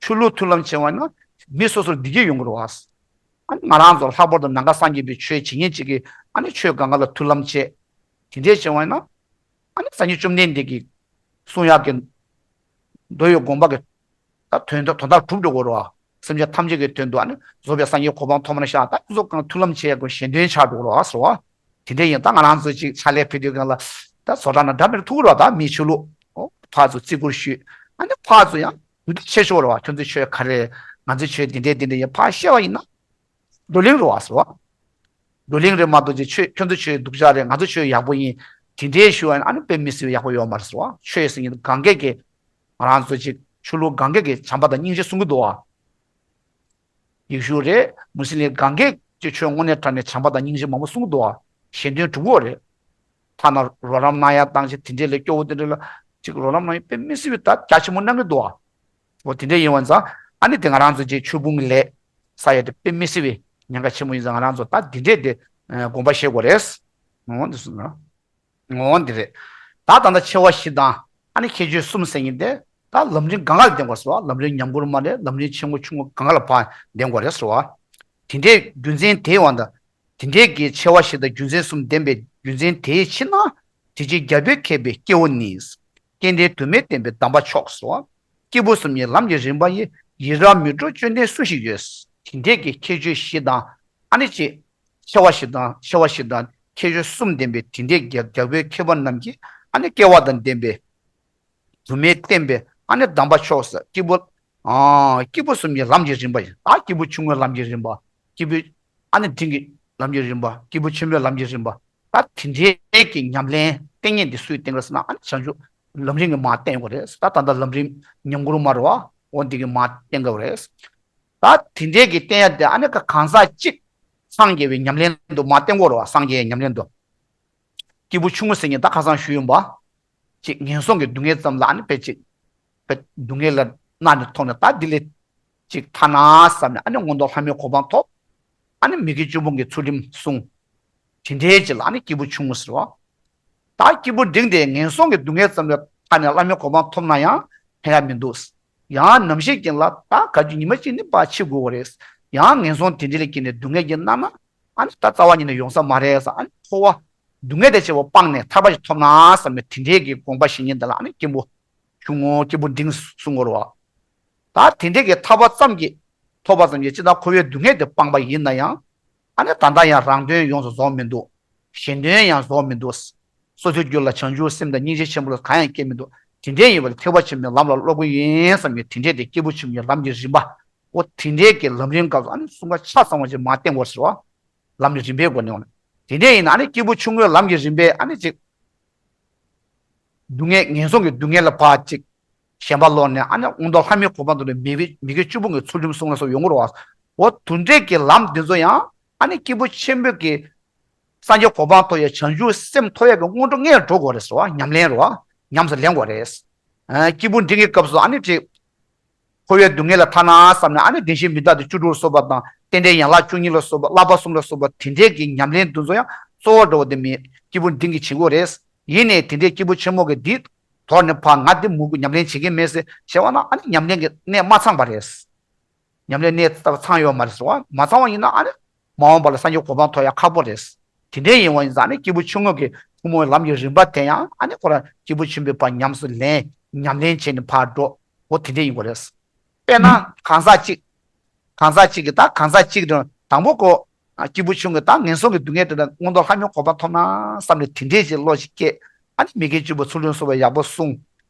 ཆོས་ལུགས་མཐུན་ལམ་བྱེད་པ་ཡིན་ན་མི་སོ་སོར་བདེ་སྐྱིད་ཡོང་གི་རེད་བ། ཨ་ནི་ང་རང་ཚོ་ལྷག་པར་དུ་ནང་པ་སངས་རྒྱས་པའི་ཆོས་བྱེད་མཁན་ཅིག་གིས་ཨ་ནི་ཆོས་སྒང་ག་ལ་མཐུན་ལམ་བྱེད། དེ་འདྲས་བྱེད་པ་ཡིན་ན་ཨ་ནི་སངས་རྒྱས་བཅོམ་ལྡན་འདས་ཀྱིས་གསུང་ཡག་གི་མདོ་ཡི་དགོངས་པ་གི་ད་དོན་དུ་དོན་དག་གྲུབ་འགྲོ་གི་རེད་བ། སེམས་ཅན་ཐམས་ཅད་ཀྱི་དོན་དུ་ཨ་ནི་རྫོགས་པའི་སངས་རྒྱས་གོ་འཕང་ཐོབ་པར་ཤོག་ད་ཁོ་ཚོ་གང་མཐུན་ལམ་བྱེད་ཡག་གི་གཞན་དོན་ཆགས་འགྲོ་གི་རེད་བ་ཟེར་བ། དེ་འདྲས་ཡིན་ད་ང་རང་ཚོ་ཅིག་ཕྱག་ལས་ཕུལ་དུས་སྒང་ལ་ད་བཟོ་གྲྭ་ནང་འདྲ་མིན་ཐུག་གི་རེད་བ། ད་མིའི་ཆོས་ལུགས་ཨོ་ཕར་ཚུར་བརྩི་བཀུར་ཞུས། ཨ་ནི་ཕར་ཚུར་ཡང་ དུས་དེ་ཆེ་ཤོས་རེད་བ། ཁྱོད་ཚོའི་ཆོས་ག་རེ། ང་ཚོའི་ཆོས་འདི་འདྲས་འདི་འདྲས་ཡིན་ཕར་བཤད་པ་ཡིན་ན། བགྲོ་གླེང་རེད་བ་ཟེར་བ། བགྲོ་གླེང་རེད་མ་གཏོགས་ཅིག་ཆོས་ཁྱོད་ཚོའི་ཆོས་སྡུག་ཅག་རེད། ང་ཚོའི་ཆོས་ཡག་པོ་ཡིན། དེ་འདྲས་ཞུ་བ་ཡིན་ན་ཨ་ནི་དཔེ་མི་སྲིད་པའི་ཡག་པོ་ཡོད་མ་རེད་ཟེར་བ། ཆོས་ཟེར་མཁན་གང་གས་ཀྱི་ང་རང་ཚོ་ཅིག་ཆོས་ལུགས་གང་གས་ཀྱི་བྱམས་པ་དང་སྙིང་རྗེ་གསུང་གི་འདུག་བ། ཡེ་ཤུ་རེད། མུ་སི་ལིམ་གང་གས་ཀྱི་ཆོས་དངོས་གནས་དྲང་གནས་བྱམས་པ་དང་སྙིང་རྗེ་མང་པོ་གསུང་གི་འདུག་བ། ཞལ་འདོན་གྲུབ་ཀྱི་ཡོད་རེད། ཐ་ན་རོགས་རམ་གནང་ཡ་བཏང་ཆེད་དེ་འདྲས་ལས་སྐྱོ་བོ་དེ་འདྲས་ལ་ཅིག་རོགས་རམ་གནང་ཡ་དཔེ་མི་སྲིད་པའི་ད་རྒྱ་ཆེན་པོ་གནང་གི་འདུག་བ། འོ་དེ་འདྲས་ཡིན་བ་ཙང་ཨ་ནི་དེ་ང་རང་ཚོ་ཅིག་ཆོས་ཕུང་གི་ལས་ས་ཡ་དེ་དཔེ་མི་སྲིད་པའི་ཉེན་ཁ་ཆེན་པོ་ཡིན་ཙང་ང་རང་ཚོ་ད་དེ་འདྲས་དེ་དགོངས་པ་བཞེས་དགོས་རེད། འོ་འདི་སོང་ན། འོ་འདི་རེད། ད་ད་ལྟ་ཆེ་བ་བཞི་དང་ཨ་ནི་ཁྱད་ཆོས་གསུམ་ཟེར་མཁན་དེ་ད་ལམ་རིམ་གང་ག་ལ་ལྡན་དགོས་ཟེར་བ། ལམ་རིམ་ཉམས་མགུར་མ་རེད། ལམ་རིམ་ཆེན་མོ་ཆུང་ངུ་གང་ག་ལ་ཕར་ལྡན་དགོས་རེད་ཟེར་བ། དེ་འདྲའི་རྒྱུ་མཚན་དེའི་དབང་དུ། དེ་འདྲའི་གི་ཆེ་བ་བཞི་དང་རྒྱུ་མཚན་གསུམ་ལྡན་པའི་རྒྱུ་མཚན་དེའི་ཕྱིར་ན། དེ་ཕྱིར་རྒྱལ་པོས་མཁས་པའི་སྐྱེ་བོ་ནི། སྐྱེ་འདས་དུ་མས་བསྟན་པའི་གདམས་པ་མཆོག་ཟེར་བ། སྐྱེས་བུ་གསུམ་གྱི་ལམ་གྱི་རིམ་པ་ཡི། ཡི་རང་མི་འགྲོ་སྤྱོད་ལྡན་སུ་ཞིག་ཡོད། དེ་འདྲའི་གི་ཁྱད་ཆོས་བཞི་དང་ཨ་ནི་ཅེས། ཆེ་བ་བཞི་དང་ཆེ་བ་བཞི་དང་ཁྱད་ཆོས་གསུམ་ལྡན་པའི་དེ་འདྲའི་རྒྱལ་རྒྱལ་པོའི་མཁས་པ་རྣམས་ཀྱིས་ཨ་ནི་སྐལ་བ་དང་ལྡན་པའི་དུ་མས་བསྟན་པའི་ཨ་ནི་གདམས་པ་མཆོག་ཟེར། སྐྱེས་བུ་ཨ་སྐྱེས་བུ་གསུམ་གྱི་ལམ་གྱི་རིམ་པ་ཡིན། ད་སྐྱེས་བུ་ཆུང་ངུའི་ལམ་གྱི་རིམ་པ། སྐྱེས་བུ་ཨ་ནི་འབྲིང་གི་ལམ་གྱི་རིམ་པ། སྐྱེས་བུ་ཆེན་པོའི་ལམ་གྱི་རིམ་པ། ད་དེ་འདྲའི་གི་ཉམས་ལེན་བསྟན་མཁན་འདི་སུས་བསྟན་གི་རེད་ཟེར་ན་ཨ་ནི་བྱང་ཆུབ་ལམ་རིམ་གྱི་མར་བསྟན་དགོས་རེད། ད་ད་ལྟ་ལམ་རིམ་ཉམས་མགུར་མ་རེད་བ། འོ་འདི་གི་མར་བསྟན་དགོས་རེད། ད་དེ་འདྲའི་གི་བསྟན་ཡ་དེ་ཨ་ནི་ག་གང་ཟག་གཅིག་སངས་རྒྱས་པའི་ཉམས་ལེན་དུ་མར་བསྟན་དགོས་རེད་བ། སངས་རྒྱས་ཉམས་ལེན་དུ། སྐྱེས་བུ་ཆུང་ངུ་ཟེར་མཁན་ད་ཁ་སང་ཞུས་ཡིན་པ། ཅིག་ངན་སོང་གི་སྡུག་བསྔལ་ཙམ་ལ་ཨ་ནི་དཔེ་ཅིག་དཔེ་སྡུག་བསྔལ་ལ་མནར་ནས་ཐོག་ནས་ད་འདི་ལས་ཅིག་ཐར་ན་བསམ་ནས་ཨ་ནི་མངོན་མཐོ་ལྷ་མིའི་གོ་འཕང་ཐོབ། ཨ་ནི་མི་དགེ་བཅུ་སྤོང་གི་ཚུལ་ཁྲིམས་བསྲུང་། དེ་འདྲའི་ཅིག་ལ་ཨ་ནི་སྐྱེས་བུ་ཆུང་ངུ་ཟེར་བ། ད་སྐྱེས་བུ་འབྲིང་དེ་ངན་སོང་གི་སྡུག་བསྔལ་ཙམ་ལ་ཐར་ནས་ལྷ་མིའི་གོ་འཕང་ཐོབ་ན་ཡང་ཕན་ཡ་མི་འདུག། ཡང་ནམ་ཞིག་ཅིག་ལ་ད་ག་དུས་ཉི་མ་གཅིག་ནི་ཕར་འཆི་དགོས་རེད། ཡང་ངན་སོང་དེ་འདྲ་ལ་སྐྱེས་ནས་སྡུག་བསྔལ་གྱིས་མནར་ན་ཨ་ནི་ད་རྩ་བ་ཉིད་ནས་ཡོང་ས་མ་རེད་ཟེར། ཨ་ནི་འཁོར་བ་སྡུག་བསྔལ་དེ་བྱེད་པ་སྤངས་ནས་ཐར་པ་ཞིག་ཐོབ་ན་བསམ་ནས་དེ་འདྲའི་གི་དགོངས་པ་བཞེས་མཁན་དེ་ལ་ཨ་ནི་སྐྱེས་བུ་ཆུང་ངུ་སྐྱེས་བུ་འབྲིང་གསུང་དགོས་རེད་བ། ད་དེ་འདྲའི་གི་ཐར་པ་ཙམ་གྱིས་ཐོབ་པ་ཙམ་གྱིས་ཅི་ལྟར་འཁོར་བའི་སྡུག་བསྔལ་དེ་སྤངས་པ་ཡིན་ན་ཡང་། ཨ་ནི་ད་ལྟ་ཡང་རང་དོན་ཡོངས་སུ་རྫོགས་མི་འདུག། གཞན་དོན་ཡང་རྫོགས་མི་འདུག། སོ་སོའི་རྒྱུད་ལ་བྱང་ཆུབ་སེམས་དང་སྙིང་རྗེ་ཆེན་པོ་ལ་གང་ཡང་སྐྱེ་མི་འདུག། དེ་འདྲའི་ཡིན་པ་ལ་ཐེག་པ་ཆེན་པོའི་ལམ་ལ་སློབ་ཀྱི་ཡིན་བསམ་ཡོད། དེ་འདྲའི་དེ་སྐྱེས་བུ་ཆེན་པོའི་ལམ་གྱི་རིམ་པ། འོ་དེ་འདྲའི་གི་ལམ་རིམ་སྐབས་སུ་ཨ་ནི་གསུང་ཁ་ཆ་ཚང་བ་ཞིག་མ་བསྟན་དགོས་ཟེར་བ། ལམ་གྱི་རིམ་པའི་སྒོ་ནས་འོ་ན། དེ་འདྲའི་ཡིན་ན་ཨ་ནི་སྐྱེས་བུ་ཆུང་ངུའི་ལམ་གྱི་རིམ་པས་ཨ་ནི་ཅིག་སྡུག་བསྔལ་ངན་སོང་གི་སྡུག་བསྔལ་ལ་ཕར་ཅིག་ཞེན་པ་ལོག་ནས་ཨ་ནི་མངོན་མཐོ་ལྷ་མིའི་གོ་འཕང་དུ་ནས་མི་དགེ་མི་དགེ་བཅུ་སྤོང་གི་ཚུལ་ཁྲིམས་བསྲུང་ལ་སོགས་ཡོང་གི་རེད་བ། འོ་དེ་འདྲའི་གི་ལམ་འདི་ཚོ་ཡང་ཨ་ནི་སྐྱེས་བུ་ཆེན་པོའི་གི་སངས་རྒྱས་གོ་འཕང་ཐོབ་ཡ་བྱང་ཆུབ་སེམས་ཐོབ་ཡ་གི་སྔོན་འགྲོ་ལྔ་འགྲོ་དགོས་རེད་ཟེར་བ། ཉམས་ལེན་རེད་བ། ཉམས་སུ་ལེན་དགོས་རེད། ཨ་སྐྱེས་བུ་འབྲིང་གི་སྐབས་སུ་ཨ་ནི་ཅིག་འཁོར་བའི་སྡུག་བསྔལ་ལ་ཐར་ན་བསམ་ནས་ཨ་ནི་བདེན་བཞིའི་མི་རྟག་སྟེ་བཅུ་དྲུག་ལ་སོགས་པ་དང་རྟེན་འབྲེལ་ཡན་ལག་བཅུ་གཉིས་ལ་སོགས་པ་བསླབ་པ་གསུམ་ལ་སོགས་པ་དེ་འདྲའི་གི་ཉམས་ལེན་འདི་ཚོ་ཡང་གཙོ་བོ་འགྲོ་བ་དེ་མི་སྐྱེས་བུ་འབྲིང་གིས་བྱེད་དགོས་རེད། ཡིན་ནའི་དེ་འདྲའི་སྐྱེས་བུ་ཆེན་མོ་གི་འདི་དོར་ནས་ཕར་ང་འདི་མུ་གུ་ཉམས་ལེན་བྱེད་ཀྱི་མེད་ཟེར་བྱས་པ་ན་ཨ་ནི་ཉམས་ལེན་གྱི་གནས་མ་ཚང་པ་རེད། ཉམས་ལེན་གནས་སྟངས་ཚང་ཡོད་མ་རེད་ཟེར་བ། མ་ཚང་བ་ཡིན་ན་ཨ་ནི་མ་འོངས་པ་ལ་སངས་རྒྱས་གོ་འཕང་ཐོབ་ཡ་ཁག་པོ་རེད། དེ་འདྲའི་ཡིན་བ་ཡིན་ཙང་ཨ་ནི་སྐྱེས་བུ་ཆུང་ངུ་གི་ཐུན་མོང་བའི་ལམ་གྱི་རིམ་པ་དེ་ཡང་ཨ་ནི་ཁོ་རང་སྐྱེས་བུ་ཆེན་པོའི་བར་ཉམས་སུ་ལེན། ཉམས་ལེན་བྱས་ནས་ཕར་འགྲོ། འོ་དེ་འདྲ་ཡིན་དགོས་རེད། དཔེར་ན་གང་ཟག་གཅིག་གང་ཟག་གཅིག་གིས་ད་གང་ཟག་གཅིག་དང་དང་པོ་ཁོ་སྐྱེས་བུ་ཆུང་ངུ་ད་ངན་སོང་གི་སྡུག་བསྔལ་དེ་དང་མངོན་མཐོ་ལྷ་མིའི་གོ་འཕང་ཐོབ་ན་བསམ་ནས་དེ་འདྲའི་ཅིག་བློ་ཞིག་སྐྱེས། ཨ་ནི་མི་དགེ་བཅུ་པོ་ཚུལ་ཁྲིམས་སོགས་པ་ཡག་པོ་བསྲུང་།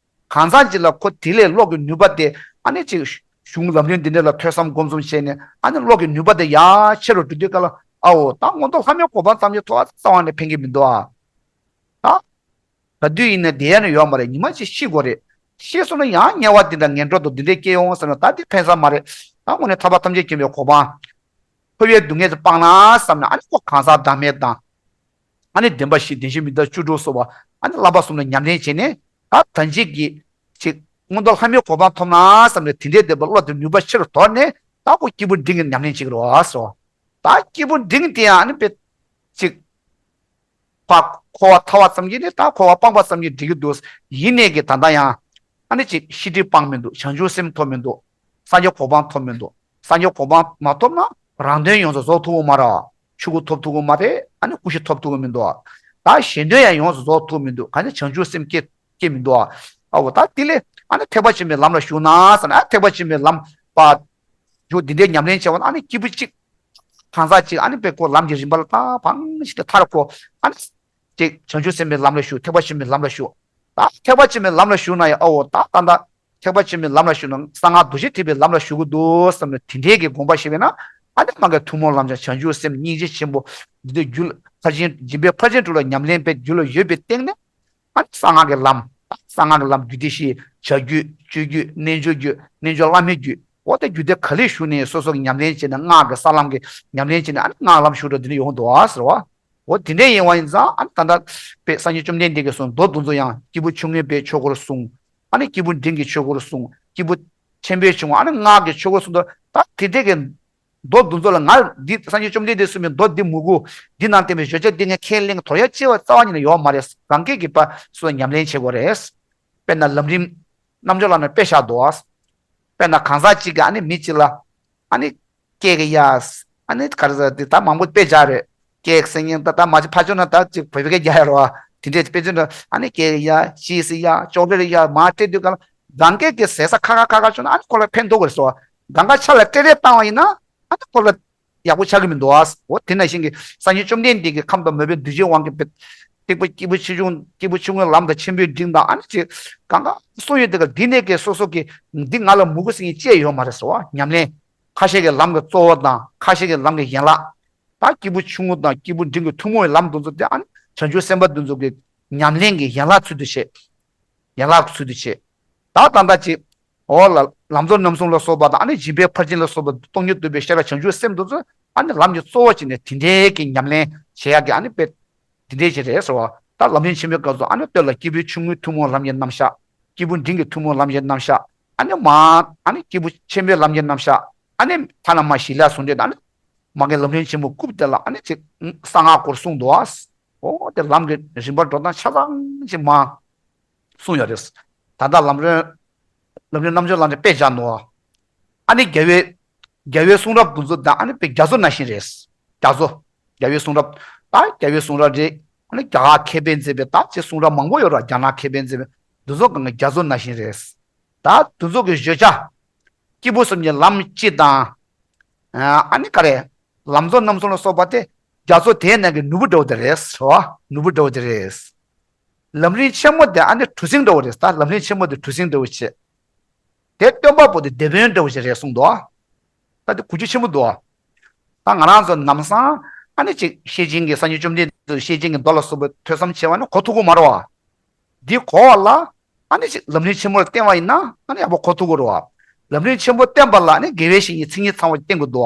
གང་ཟག་གཅིག་ལ་ཁོ་དེ་ལས་བློ་གི་ནུས་པ་དེ་ཨ་ནི་ཅིག་གཞུང་ལམ་རིམ་འདི་འདྲ་ལ་ཐོས་བསམ་སྒོམ་གསུམ་བྱས་ནས་ཨ་ནི་བློ་གི་ནུས་པ་དེ་ཡར་ཆེ་རུ་འགྲོ་དུས་སྐབས་ལ་ཨ་འོ་ད་མངོན་མཐོ་ལྷ་མིའི་གོ་འཕང་ཙམ་གྱིས་ཐོབ་པ་རྩ་བ་ནས་ཕན་གྱི་མི་འདུག་ཨ། ད་ག་དུས་ཡིན་ན་བསྡད་ཡ་ནི་ཡོད་མ་རེད། ཉི་མ་གཅིག་ཤི་དགོས་རེད། ཤི་སོང་ན་ཡང་དམྱལ་བ་འདི་འདྲ་ངན་འགྲོ་དང་འདི་འདྲའི་སྐྱེ་ཡོང་བསམ་ན་ད་འདི་ཕན་ས་མ་རེད། ད་དངོས་གནས་ཐར་པ་ཐམས་ཅད་མཁྱེན་པའི་གོ་འཕང་། འཁོར་བའི་སྡུག་བསྔལ་དེ་སྤངས་ན་བསམ་ན་ཨ་ནི་ཁོ་གང་ཟག་བདག་མེད་དང་། ཨ་ནི་བདེན་པ་བཞི་བདེན་བཞི་མི་རྟག་བཅུ་དྲུག་སོགས་པ་ཨ་ནི་བསླབ་པ་གསུམ་ལ་ཉམས་ལེན་བྱས་ནས་ད་ད་ཅིག་གི་ཅིག་མངོན་མཐོ་ལྷ་མིའི་གོ་འཕང་ཐོབ་ན་བསམ་ནས་དེ་འདྲའི་བདེན་པ་བློ་དེ་ནུས་པ་ཆེ་རུ་དོར་ནས་ད་ཁོ་སྐྱེས་བུ་འབྲིང་གི་ཉམས་ལེན་བྱེད་ཀྱི་རེད་བ་ཟེར་བ། ད་སྐྱེས་བུ་འབྲིང་དེ་ཡང་ཨ་ནི་དཔེ་ཅིག་ཕར་འཁོར་བ་ཐར་བ་ཙམ་གྱིས་ནི་ད་འཁོར་བ་སྤངས་པ་ཙམ་གྱིས་འགྲིག་གི་འདུག། ཡིན་ནའི་གི་ད་ལྟ་ཡང་ཨ་ནི་ཅིག་ཤི་ཁྲིད་སྤངས་མི་འདུག། བྱང་ཆུབ་སེམས་ཐོབ་མི་འདུག། སངས་རྒྱས་གོ་འཕང་ཐོབ་མི་འདུག། སངས་རྒྱས་གོ་འཕང་མ་ཐོབ་ན་རང་དོན་ཡོངས་སུ་རྫོགས་ཐུབ་ཀྱི་མ་རེད། ཆོས་སྐུ་ཐོབ་ཐུབ་ཀྱི་མ་རེད། ཨ་ནི་སྐུ་གཞི་ཐོབ་ཐུབ་ཀྱི་མི་འདུག། ད་གཞན་དོན་ཡང་ཡོངས་སུ་རྫོགས་ཐུབ་མི་འདུག། ག་ནི་བྱང་ཆུབ་སེམས་སྐྱེ་སྐྱེ་མི་འདུག། ཨ་འོ་ད་དེ་ལས་ཨ་ནི་ཐེག་པ་ཆེན་པོའི་ལམ་ལ་ཞུགས་ན་ཟེར་ན་ཨ་ཐེག་པ་ཆེན་པོའི་ལམ་པ། ཞུགས་འདི་འདྲའི་ཉམས་ལེན་བྱས་པ་ན་ཨ་ནི་སྐྱེས་བུ་གཅིག་གང་ཟག་གཅིག་ཨ་ནི་དཔེ་ཁོ་ལམ་གྱི་རིམ་པ་ལ་ད་བང་ཞིག་ཏུ་མཐར་ཁོ་ཨ་ནི་ཅིག་བྱང་ཆུབ་སེམས་དཔའི་ལམ་ལ་ཞུགས། ཐེག་པ་ཆེན་པོའི་ལམ་ལ་ཞུགས། ད་ཐེག་པ་ཆེན་པོའི་ལམ་ལ་ཞུགས་ན་ཡང་ཨ་འོ་ད་ད་ལྟ་ ཐེག་པ་ཆེན་པོའི་ལམ་ལ་ཞུགས་ན་གསང་སྔགས་རྡོ་རྗེ་ཐེག་པའི་ལམ་ལ་ཞུགས་ཀྱི་འདུག་བསམ་ནས་དེ་འདྲའི་གི་དགོངས་པ་བཞེས་པས་ན། ཨ་ནི་མ་གི་ཐུན་མོང་ལམ་སྦྱངས་བྱང་ཆུབ་སེམས་སྙིང་རྗེ་ཆེན་པོ་འདི་ལྟར་རྒྱུད་ཕར་ཕྱིན་འཇིགས་པའི་ཕར་ཕྱིན་དྲུག་ལ་ཉམས་ལེན་པའི་རྒྱུད་ལ་ཡོད་པའི་སྟེང་ནས། ཨ་ནི་གསང་སྔགས་ཀྱི་ལམ། གསང་སྔགས་ཀྱི་ལམ་རྒྱུད་སྡེ་བཞི། བྱ་རྒྱུད། སྤྱོད་རྒྱུད། རྣལ་འབྱོར་རྒྱུད། རྣལ་འབྱོར་བླ་མེད་རྒྱུད། འོ་དེ་རྒྱུད་སྡེ་ག་ལེར་ཞུགས་ནས་སོ་སོ་གི་ཉམས་ལེན་བྱས་ནས་སྔགས་ཀྱི་ས་ལམ་གྱི་ཉམས་ལེན་བྱས་ནས། ཨ་ནི་སྔགས་ལམ་ཞུགས་འགྲོ་འདི་ནི་ཡོང་འདུག་ཨ་ཟེར་བ། འོ་དེ་འདྲ་ཡིན་བ་ཡིན་ཙང་། ཨ་ནི་ད་ལྟ་དཔེ་སངས་རྒྱས་བཅོམ་ལྡན་འདས་ཀྱིས་གསུངས། མདོ་འདི་ཚོ་ཡང་སྐྱེས་བུ་ཆུང་ངུའི་དཔེ་ཆོས་སྐོར་གསུངས། ཨ་ནི་སྐྱེས་བུ་འབྲིང་གི་ཆོས་སྐོར་གསུངས། སྐྱེས་བུ་ཆེན་པོའི་ཆུང་ངུ། ཨ་ནི་སྔགས་ཀྱི་ཆོས་སྐོར་གསུངས་འདུག་ད་དེ་འདྲ་གི་མདོ་འདི་ཚོ་ལ། ང་འདི་སངས་རྒྱས་བཅོམ་ལྡན་འདས་གསུངས་པའི་མདོ་འདི་མི་དགོས། འདི་ནང་བསྟན་པའི་བརྗོད་བྱ་འདི་ངས་ཁས་ལེན། དོར་ཡ་ཅི་བ་རྩ་བ་ཉིད་ནས་ཡོད་མ་རེད། གང་གས་ཀྱིས་པ་སོ་ཉམས་ལེན་བྱེད་དགོས་རེད། དཔེར་ན་ལམ་རིམ་རྣལ་འབྱོར་ལམ་ནས་དཔེ་བཞག་འདུག་དཔེར་ན་གང་ཟག་གཅིག་གིས་ཨ་ནི་མི་གཅིག་ལ་ཨ་ནི་སྐྱེལ་གི་ཡ། ཨ་ནི་ག་རེ་ཟེར། འདི་ད་མང་པོ་དཔེ་བཞག་རེད། སྐྱེལ་ཟེར་མཁན་ད་ད་མ་གཅིག་ཕར་ཕྱོགས་ན་ད་ཅིག་བོད་སྐད་རྒྱག་ཡ་རེད་བ། དེ་འདྲས་དཔེ་མཚོན་ན། ཨ་ནི་སྐྱེལ་གི་ཡ། ཤི་ཟེར་ཡ། ཅོག་ལེར་ཡ། མར་སྤྲད་དུས་ག་ལ། གང་གས་ཀྱི་ཟེར་ས་ཁ་ཁ་ཁ་ཁ་བྱུང་ན། ཨ་ནི་ཁོ་ལ་ཕན་ཐོགས་ཀྱི་རེད་ཟེར་བ། གང་ག་ཆ་ལ་སྤྲད་རེས་བཏང་བ་ཡིན་ན། ཨ་ནི་ཁོ་ལ་ཡག་པོ་ཆགས་ཀྱི་མི་འདུག་ཨ། འོ་དེ་ནང་བཞིན་གྱི་སངས་རྒྱས་བཅོམ་ལྡན་འདས་ཀྱིས་ཁམས་དང་མོས་པའི་འདུ་བྱེད་དབང་གིས་ཐེག་པ་སྐྱེས་བུ་ཆེ་ཆུང་། སྐྱེས་བུ་ཆུང་ངུའི་ལམ་དང་ཆེན་པོའི་འབྲིང་དང་། ཨ་ནི་ཅིག་གང་ག་གསུངས་ཡོད་དེ་ག་འདི་ནས་ཀྱི་སོ་སོ་གི་འདི་ང་ལ་མི་དགོས་ཟེར་མཁན་ཅི་ཡང་ཡོད་མ་རེད་ཟེར་བ། ཉམས་ལེན། ཁ་ཤས་ཀྱི་ལམ་གྱི་གཙོ་བོ་དང་། ཁ་ཤས་ཀྱི་ལམ་གྱི་ཡན་ལག་ད་སྐྱེས་བུ་ཆུང་ངུ་དང་སྐྱེས་བུ་འབྲིང་གི་ཐུན་མོང་བའི་ལམ་དེ་ཚོ་དེ། ཨ་ནི་བྱང་ཆུབ་སེམས་དཔའ་དེ་ཚོ་གི་ཉམས་ལེན་གྱི་ཡན་ལག་ཚུལ་དུ་བྱེད། ཡན་ལག་ཚུལ་དུ་བྱེད། ད་ད་ལྟ་ཅིག་འོ་ལ་ལམ་གཙོ་རྣམ་གསུམ་ལ་སོགས་པ་དང་། ཨ་ནི་སྦྱིན་པའི་ཕར་ཕྱིན་ལ་སོགས་པ། སྟོང་ཉིད་རྟོགས་པའི་ཤེས་རབ་བྱང་ཆུབ་སེམས་དེ་ཚོ། ཨ་ནི་ལམ་གྱི་གཙོ་བོ་བྱས་ནས་དེ་འདྲའི་གི་ཉམས་ལེན་བྱེད་ཡག་གི། ཨ་ནི་དཔེ་དེ་འདྲའི་ཅིག་རེད་ཟེར་བ། ད་ལམ་རིམ་ཆེན་མོའི་སྐབས་སུ། ཨ་ནི་སྟོད་ལ་སྐྱེས་བུ་ཆུང་ངུའི་ཐུན་མོང་ལམ་གྱི་རྣམ་གཞག་སྐྱེས་བུ་འབྲིང་གི་ཐུན་མོང་ལམ་གྱི་རྣམ་གཞག་ཨ་ནི་མར་ཨ་ནི་སྐྱེས་བུ་ཆེན་པོའི་ལམ་གྱི་རྣམ་གཞག་ཨ་ནི་ཐ་ན་མར་ཞི་ལྷག་ཟུང་འབྲེལ་དང་། ཨ་ནི་མ་གི་ལམ་རིམ་ཆེན་མོ་རྐུབ་དེ་ལ་ཨ་ནི་ཅིག་གསང་སྔགས་སྐོར་གསུངས་འདུག་ཨ། འོ་དེ་ལམ་གྱི་རིམ་པ་འགྲོ་སྟངས་ཆ་ཚང་ཅིག་མར་གསུངས་ཡོད་རེད། ད་ལྟ་ལམ་རིམ། ལམ་རིམ་རྣལ་འབྱོར་ལམ་ནས་དཔེ་བཞག་འདུག་ཨ་ནི་རྒྱལ་བའི། རྒྱལ་བའི་གསུང་རབ་དེ་ཚོ་དང་། ཨ་ནི་དཔེ་རྒྱ་མཚོ་ནང་བཞིན་རེད། རྒྱ་མཚོ། རྒྱལ་བའི་གསུང་རབ། ད་རྒྱལ་བའི་གསུང་རབ་རེད། ཨ་ནི་རྒྱ་གར་མཁས་པས་མཛད་པའི་ད་ཅིག་གསུང་རབ་མང་པོ་ཡོད་ར། རྒྱ་ནག་མཁས་པས་མཛད་པའི་དེ་ཚོ་གང་ག་རྒྱ་མཚོ་ནང་བཞིན་རེད། ད་དེ་ཚོ་གི་བརྗོད་བྱ། སྐྱེས་བུ་གསུམ་གྱི་ལམ་སྤྱི་དང་། ཨ་ནི་ག་རེ། ལམ་གཙོ་རྣམ་གསུམ་ལ་སོགས་པ་དེ་རྒྱ་མཚོ་དེའི་ནང་གི་ནོར་བུ་འདྲ་བོ་དེ་རེད་ཟེར་བ། ནོར་བུ་འདྲ་བོ་དེ་རེད། ལམ་རིམ་ཆེན་མོ་དེ་ཨ་ནི་གྲུ་གཟིངས་འདྲ་བོ་རེད། ད་ལམ་རིམ་ཆེན་མོ་དེ་གྲུ་གཟིངས་འདྲ་བོ་བྱས། དེ་སྟོན་པ་པོ་དེ་སྡེ་དཔོན་འདྲ་བོ་ཞིག་རེད་གསུངས་འདུག་ད་དེ་གོ་རྒྱུ་ཆེན་པོ་འདུག་ད་ང་རང་ཚོ་ལམ་སང་ཨ་ནི་ཅིག་ཤེར་ཕྱིན་གྱི། སངས་རྒྱས་བཅོམ་ལྡན་འདས་ཤེར་ཕྱིན་གྱི་མདོ་ལ་སོགས་པ་ཐོས་བསམ་བྱས་པ་ནི་གོ་ཐུབ་ཀྱི་མ་རེད་བ། འདི་གོ་བ་ལ་ཨ་ནི་ཅིག་ལམ་རིམ་ཆེན་མོ་ལ་བརྟེན་པ་ཡིན་ན་ཨ་ནི་ཡག་པོ་གོ་ཐུབ་ཀྱི་རེད་བ། ལམ་རིམ་ཆེན་པོ་བརྟེན་པ་ལ་ཨ་ནི་དགེ་བའི་བཤེས་གཉེན་མཚན་ཉིད་ཚང་བ་བསྟེན་དགོས་འདུག་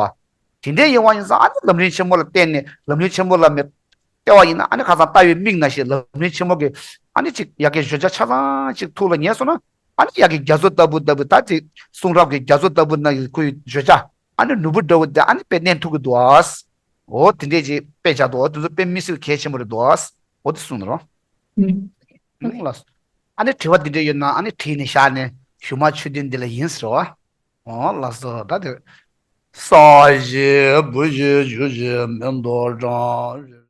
བ། དེ་འདྲ་ཡིན་པ་ཡིན་ཙང་། ཨ་ནི་ལམ་རིམ་ཆེན་མོ་ལ་བརྟེན་ནས། ལམ་རིམ་ཆེན་མོ་ལ་མི་བལྟ་བ་ཡིན་ན། ཨ་ནི་ཁ་སང་ལྟ་བའི་མིག་ནང་བཞིན་ལམ་རིམ་ཆེན་མོ་གི་ཨ་ནི་ཅིག་ཡ་གི་བརྗོད་བྱ་ཆ་ཚང་ཅིག་ཐུགས་ལ་ངེས་སོང་ན། ཨ་ནི་ཡ་གི་རྒྱ་མཚོ་ལྟ་བུ་ལྟ་བུ། ད་ཅིག་གསུང་རབ་ཀྱི་རྒྱ་མཚོ་ལྟ་བུ་ནང་གི་ཁོའི་བརྗོད་བྱ་ཨ་ནི་ནོར་བུ་འདྲ་བོ་དེ་ཨ་ནི་དཔེ་བསྟན་ཐུབ་ཀྱི་འདུག་ཨ། འོ་དེ་འདྲས་ཅིག་དཔེ་བྱ་འདུག་འོ་དེ་ཚོ་དཔེ་མི་སྲིད་གལ་ཆེན་པོ་རེད་འདུག་ཨ། འོ་དེ་གསུངས་ནས་རོ། ཨུམ། ལགས་སོ། ཨ་ནི་དྲི་བ་འདི་འདྲ་ཡོད་ན་ཨ་ནི་དྲིས་ནས་བཞག་ནས། གཞུག་མ་ཆོས་ཐུན་འདི་ལ་ཡིན་ཟེར་བ། འོ་ལགས་སོ། ད་དེ། ས་གཞི་བུ་གཞི་ཆུ་གཞི་མེ་ཏོག་བཀྲམ།